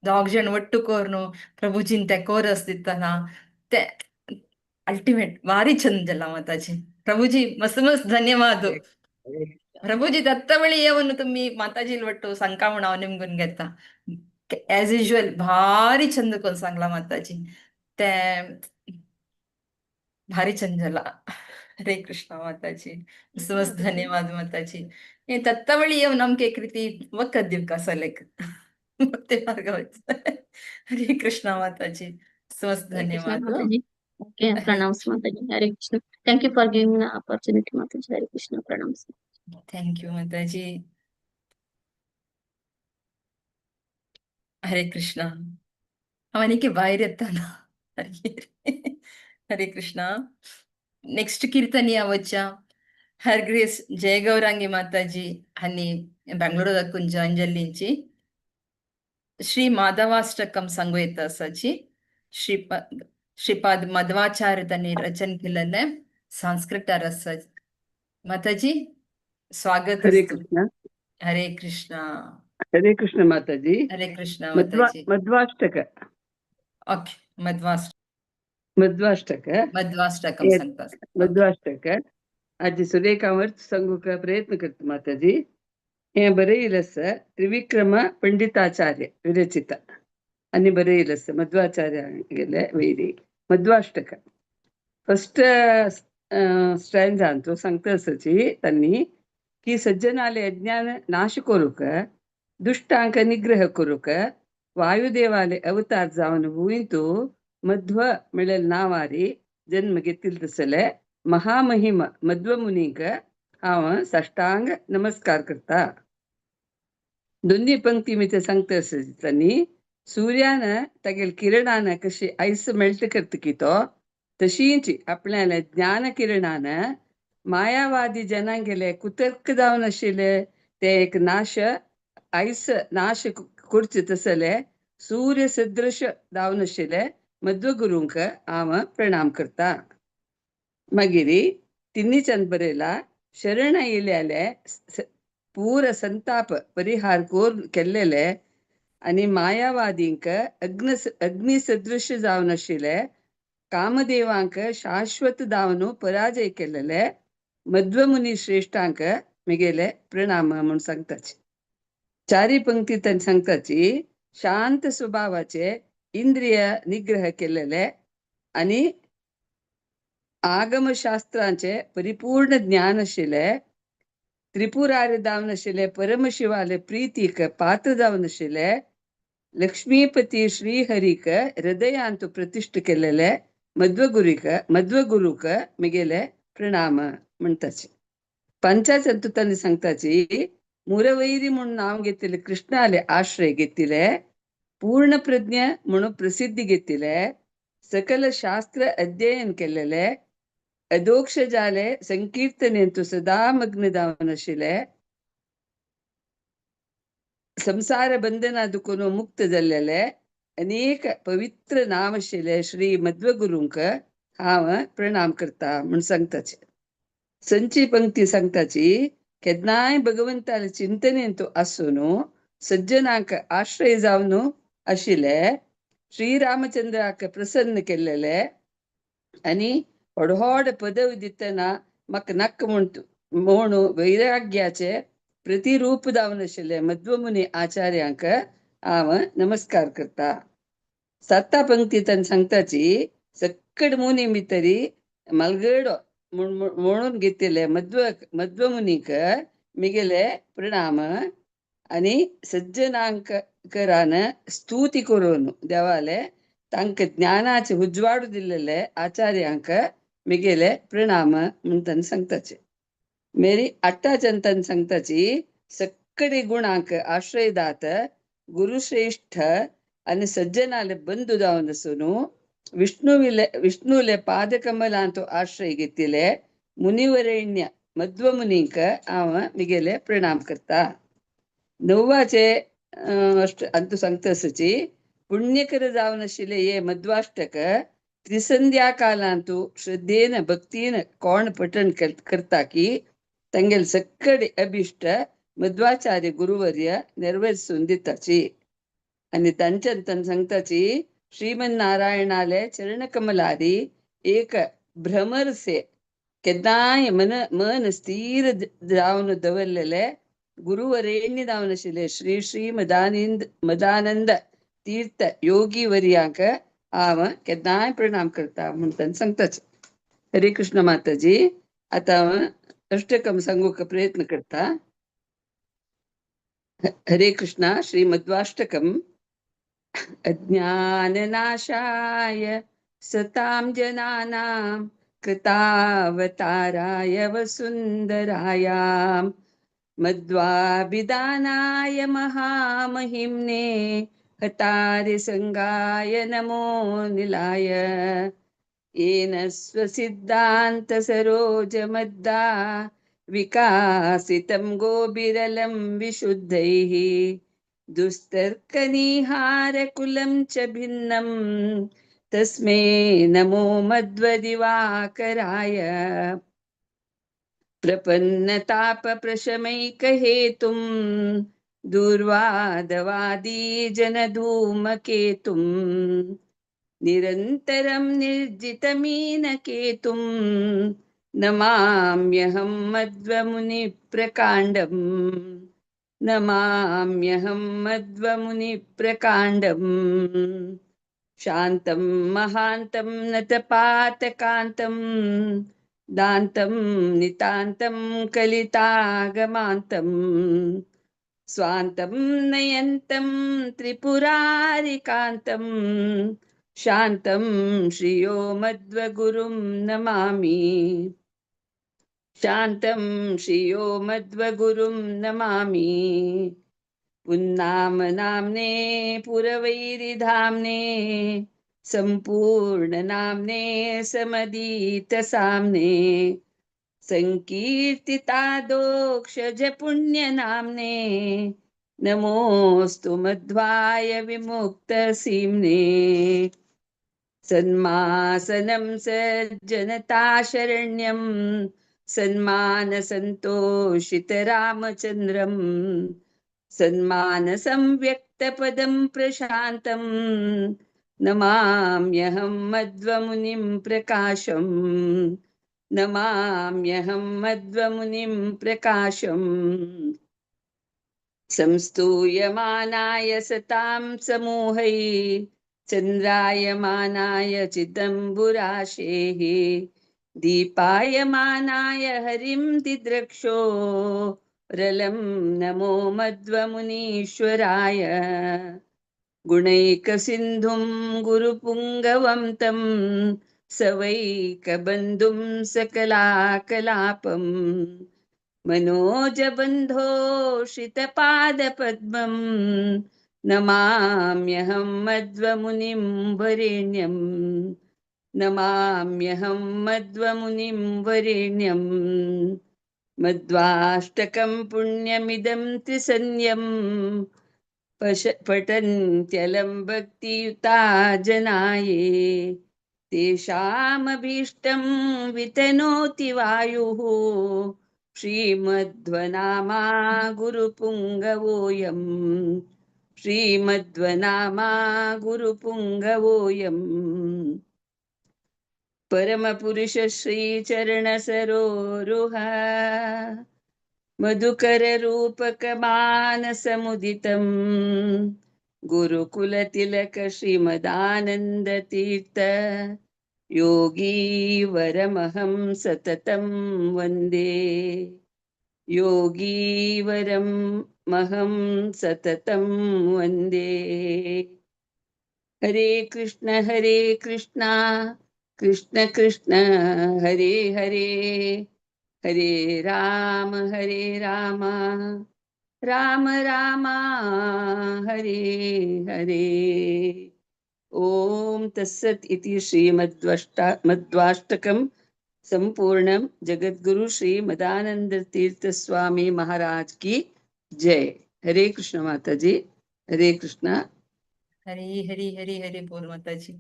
दोग जाण ಒಟ್ಟು कोर्नु प्रभुजीन ते कोरस दितना ते अल्टिमेट भारी चंद जाला माताजी। प्रभुजी मस्त मस्त धन्यवाद। प्रभुजी दत्तवळियವನ್ನು तुम्ही माताजी ಒಟ್ಟು सांगका म्हूण हांव निमगून घेता। एज युजल भारी चंद कोन्न सांगला माताजी, ते भारी चंद जाला। हरे कृष्ण माताजी, मस्त मस्त धन्यवाद माताजी। हे दत्तवळी येवन आमकां एक रिती वखद दिवका सलेक भक्ती मार्ग। हरे कृष्ण माताजी, मस्त मस्त हरे कृष्ण धन्यवाद। माताजी। ओके, प्रणाम माताजी। Hare Krishna. Thank you for giving the opportunity Mataji. Hare Krishna, प्रणाम। Thank you माताजी। हरे कृष्ण। हांव आनीक भायर येताना। हरे कृष्ण। नेक्स्ट कीर्तनिया वच्चा हर ग्रेस जय गौरांगी माताजी आणि बेंगळुरू दाखून जॉईन जाल्लींची श्री माधवाष्टकम सांगू येता आसाची। श्रीपाद मध्वाचार्य तांणी रचन केलेले संस्कृतार आसा। माताजी स्वागत। हरे कृष्ण। हरे कृष्ण। हरे कृष्ण माताजी। हरे कृष्ण माताजी। मध्वाष्टक। ओके, मध्वाष्टक। मध्वाष्टक. मध्वाष्टकम सांगता. मध्वाष्टक आजी सुरेखा वर्त सांगूक प्रयत्न करता माताजी. हे बरयलें आसा त्रिविक्रम पंडिताचार्य विरचित आनी बरयलें आसा मध्वाचार्य गेले वयरी. मध्वाष्टक फर्स्ट स्टँजांतु सांगता आसाची तांणी की सज्जनाले अज्ञान नाश करूक, दुश्टांक निग्रह करूक वायुदेवाले अवतार जावन भूंयतु मध्व म्हळ्यार नांवारी जन्म घेतिल्ले तसले महामहिम मध्वमुनीक हांव साष्टांग नमस्कार करता. दोन्ही पंक्ती भितर सांगता आसा तांणी सूर्यान तागेले किरणान कशी आयस मेल्ट करता की तो तशीच आपल्याले ज्ञान किरणान मायावादी जनांगेले कुतर्क जावन आशिल्ले ते एक नाश आयस नाश करचे तसले सूर्य सदृश जावन आशिल्ले मध्वगुरूंक हांव प्रणाम करता. मागीर तिन्हीच्यान बरयला शरण आयिल्ले पूर संताप परिहार कोर केल्लेले आनी मायावादींक अग्नि सदृश जावन आशिल्ले कामदेवांक शाश्वत जावन पराजय केल्लेले मध्वमुनी श्रेष्ठांक मिगेले प्रणाम म्हूण सांगताची. चारी पंक्ती तांणी सांगताची शांत स्वभावाचे इंद्रिय निग्रह केल्लेले आनी आगमशास्त्रांचे परिपूर्ण ज्ञान आशिल्ले त्रिपुरारी जावन आशिल्ले परमशिवाले प्रीतीक पात्र जावन आशिल्ले लक्ष्मीपती श्रीहरीक हृदयांतु प्रतिष्ठ केल्लेले मध्वगुरूक मध्वगुरूक मिगेले प्रणाम म्हणटाची. पंचाचंतु तांणी सांगताची मुरवैरी म्हूण नांव घेतिल्ले कृष्णाले आश्रय घेतिल्ले पूर्ण प्रज्ञ म्हणून प्रसिद्धी घेतिल्ले सकल शास्त्र अध्ययन केल्लेले अधोक्षजाले संकीर्तनेंतु सदा मग्न जावन आशिल्ले संसार बंधना दुखून मुक्त जाल्लेले अनेक पवित्र नाम आशिल्ले श्री मध्वगुरूंक हांव प्रणाम करता म्हूण सांगताची. संची पंक्ती सांगताची केन्नाय भगवंताले चिंतनेंतु आसून सज्जनांक आश्रय जावन आशिल्ले श्रीरामचंद्राक प्रसन्न केल्लेले आनी व्हड व्हड पदवी दितना म्हाका नाका म्हूण वैराग्याचे प्रतिरूप जावन आशिल्ले मध्वमुनी आचार्यांक हांव नमस्कार करता. साता पंक्ती तांणी सांगताची सक्कड मुनी भितरी मलगडो म्हणून घेतिल्ले मध्वमुनीक मिगेले प्रणाम आनी सज्जनांकरान स्तुती करून देवाले तांकां ज्ञानाचे उजवाडू दिल्लेले आचार्यांक मिगेले प्रणाम म्हूण तांणी सांगताचे. मेरी आठाच्यान तांणी सांगताची सक्कडे गुणांक आश्रयदात गुरुश्रेष्ठ आनी सज्जनाले बंधू जावन आसून विष्णुले पादकमलांतु आश्रय घेतिल्ले मुनिवरेण्य मध्वमुनीक हांव मिगेले प्रणाम करता. णव्वाचे अंतु सांगता आसाची पुण्यकर जावन आशिल्ले हे मध्वाष्टक त्रिसंध्या कालांतु श्रद्धेन भक्तीन कोण पठण करता की तांगेले सक्कडे अभिष्ट मध्वाचार्य गुरुवर्य नेरवेरसून दिताची. आनी तांच्यान तांणी सांगताची श्रीमन्नारायणाले चरणकमलारी एक भ्रमरसे केन्नाय मन मन स्थिर जावन दवरलेले गुरुवरेण्य जावन आशिल्ले श्री श्री मदानंद तीर्थ योगी वर्यांक हांव केन्नाय प्रणाम करता म्हूण तांणी सांगताची. हरे कृष्ण माताजी. आतां हांव अष्टकम सांगूंक प्रयत्न करता. हरे कृष्णा. श्री मध्वाष्टकम. अज्ञाननाशाय सतां जनानां कृतावताराय वसुंधरायां मध्वाभिधानाय महामहिम्ने हतारिसंगाय नमो निलाय. येन स्वसिद्धान्त सरोजमद्दा विकासितं गोबिरलं विशुद्धैः दुस्तर्कनिहारकुलं च भिन्नं तस्मै नमो मध्वदिवाकराय. प्रपन्नतापप्रशमैकहेतुं दुर्वादवादी जनधूमकेतुं निरन्तरं निर्जितमीनकेतुं नमाम्यहं मध्वमुनिप्रकाण्डम्। नमाम्यहं मध्वमुनिप्रकाण्डम्। शान्तं महान्तं नतपातकान्तं दान्तं नितान्तं कलितागमान्तं स्वान्तं नयन्तं त्रिपुरारिकान्तं शान्तं श्रियो मध्वगुरुं नमामि। शान्तं श्रियो मध्वगुरुं नमामि। पुन्नाम नाम्ने पुरवैरिधाम्ने संपूर्ण नाम्ने समदीत सामने संकीर्तितादोक्षज पुण्यनाम्ने नमोऽस्तु मध्वाय विमुक्तसीम्ने। सन्मासनं सज्जनताशरण्यं सन्मानसन्तोषितरामचन्द्रं सन्मानसंव्यक्तपदं प्रशान्तं नमाम्यहं मध्वमुनिं प्रकाशं। नमाम्यहं मध्वमुनिं प्रकाशम्। संस्तूयमानाय सतां समूहैः चन्द्रायमानाय चिदम्बुराशेः दीपायमानाय हरिं दिद्रक्षो रलं नमो मध्वमुनीश्वराय। गुणैकसिन्धुं गुरुपुङ्गवं तं सवैकबन्धुं सकलाकलापं मनोजबन्धोषितपादपद्मं नमाम्यहं मध्वमुनिं वरेण्यं। नमाम्यहं मध्वमुनिं वरेण्यं। मध्वाष्टकं पुण्यमिदं त्रिसन्ध्यं पठन्त्यलं भक्तियुता जनाये तेषामभीष्टं वितनोति वायुः श्रीमध्वनामा गुरुपुङ्गवोऽयम्। श्रीमध्वनामा गुरुपुङ्गवोऽयम्। परमपुरुष श्रीचरणसरोरुह मधुकररूपकमानसमुदितं गुरुकुलतिलक श्रीमदानन्दतीर्थ योगीवरमहं सततं वन्दे। योगीवरमहं सततं वन्दे। हरे कृष्ण कृष्ण कृष्ण हरे हरे हरे राम राम राम हरे हरे। ओम तत्सत् इति श्रीमध्वाष्टकं संपूर्णं। जगद्गुरु श्री मदानंद तीर्थ स्वामी महाराज की जय। हरे कृष्ण माता जी, हरे कृष्ण। हरी हरी हरी हरी बोल माताजी।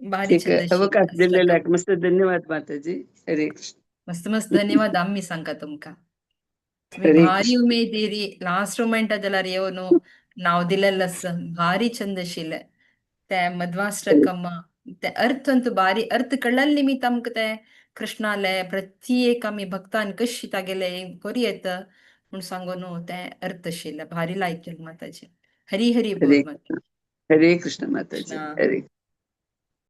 भारी एक छंद अवकाश दिलेला अष्टकम। मस्त धन्यवाद माताजी। हरे कृष्ण। मस्त मस्त धन्यवाद आम्ही सांगा तुमका। तुम्ही हरे भारी कृष्ण। उमेदीरी लास्ट मोमेंट जाल्यार येवन नाव दिलेलें आसा, भारी छंद आशिल्लें ते मध्वाष्टकम. ते अर्थ अंतू भारी अर्थ कळ्ळें निमित्त आमकां ते कृष्णाले प्रत्येक आमी भक्तान कशी तागेले करी येता म्हूण सांगून ते अर्थ आशिल्लें. भारी लायक केलें माताजी. हरी हरी बोल हरे माता. हरे कृष्ण माताजी. कृष्णा. हरे.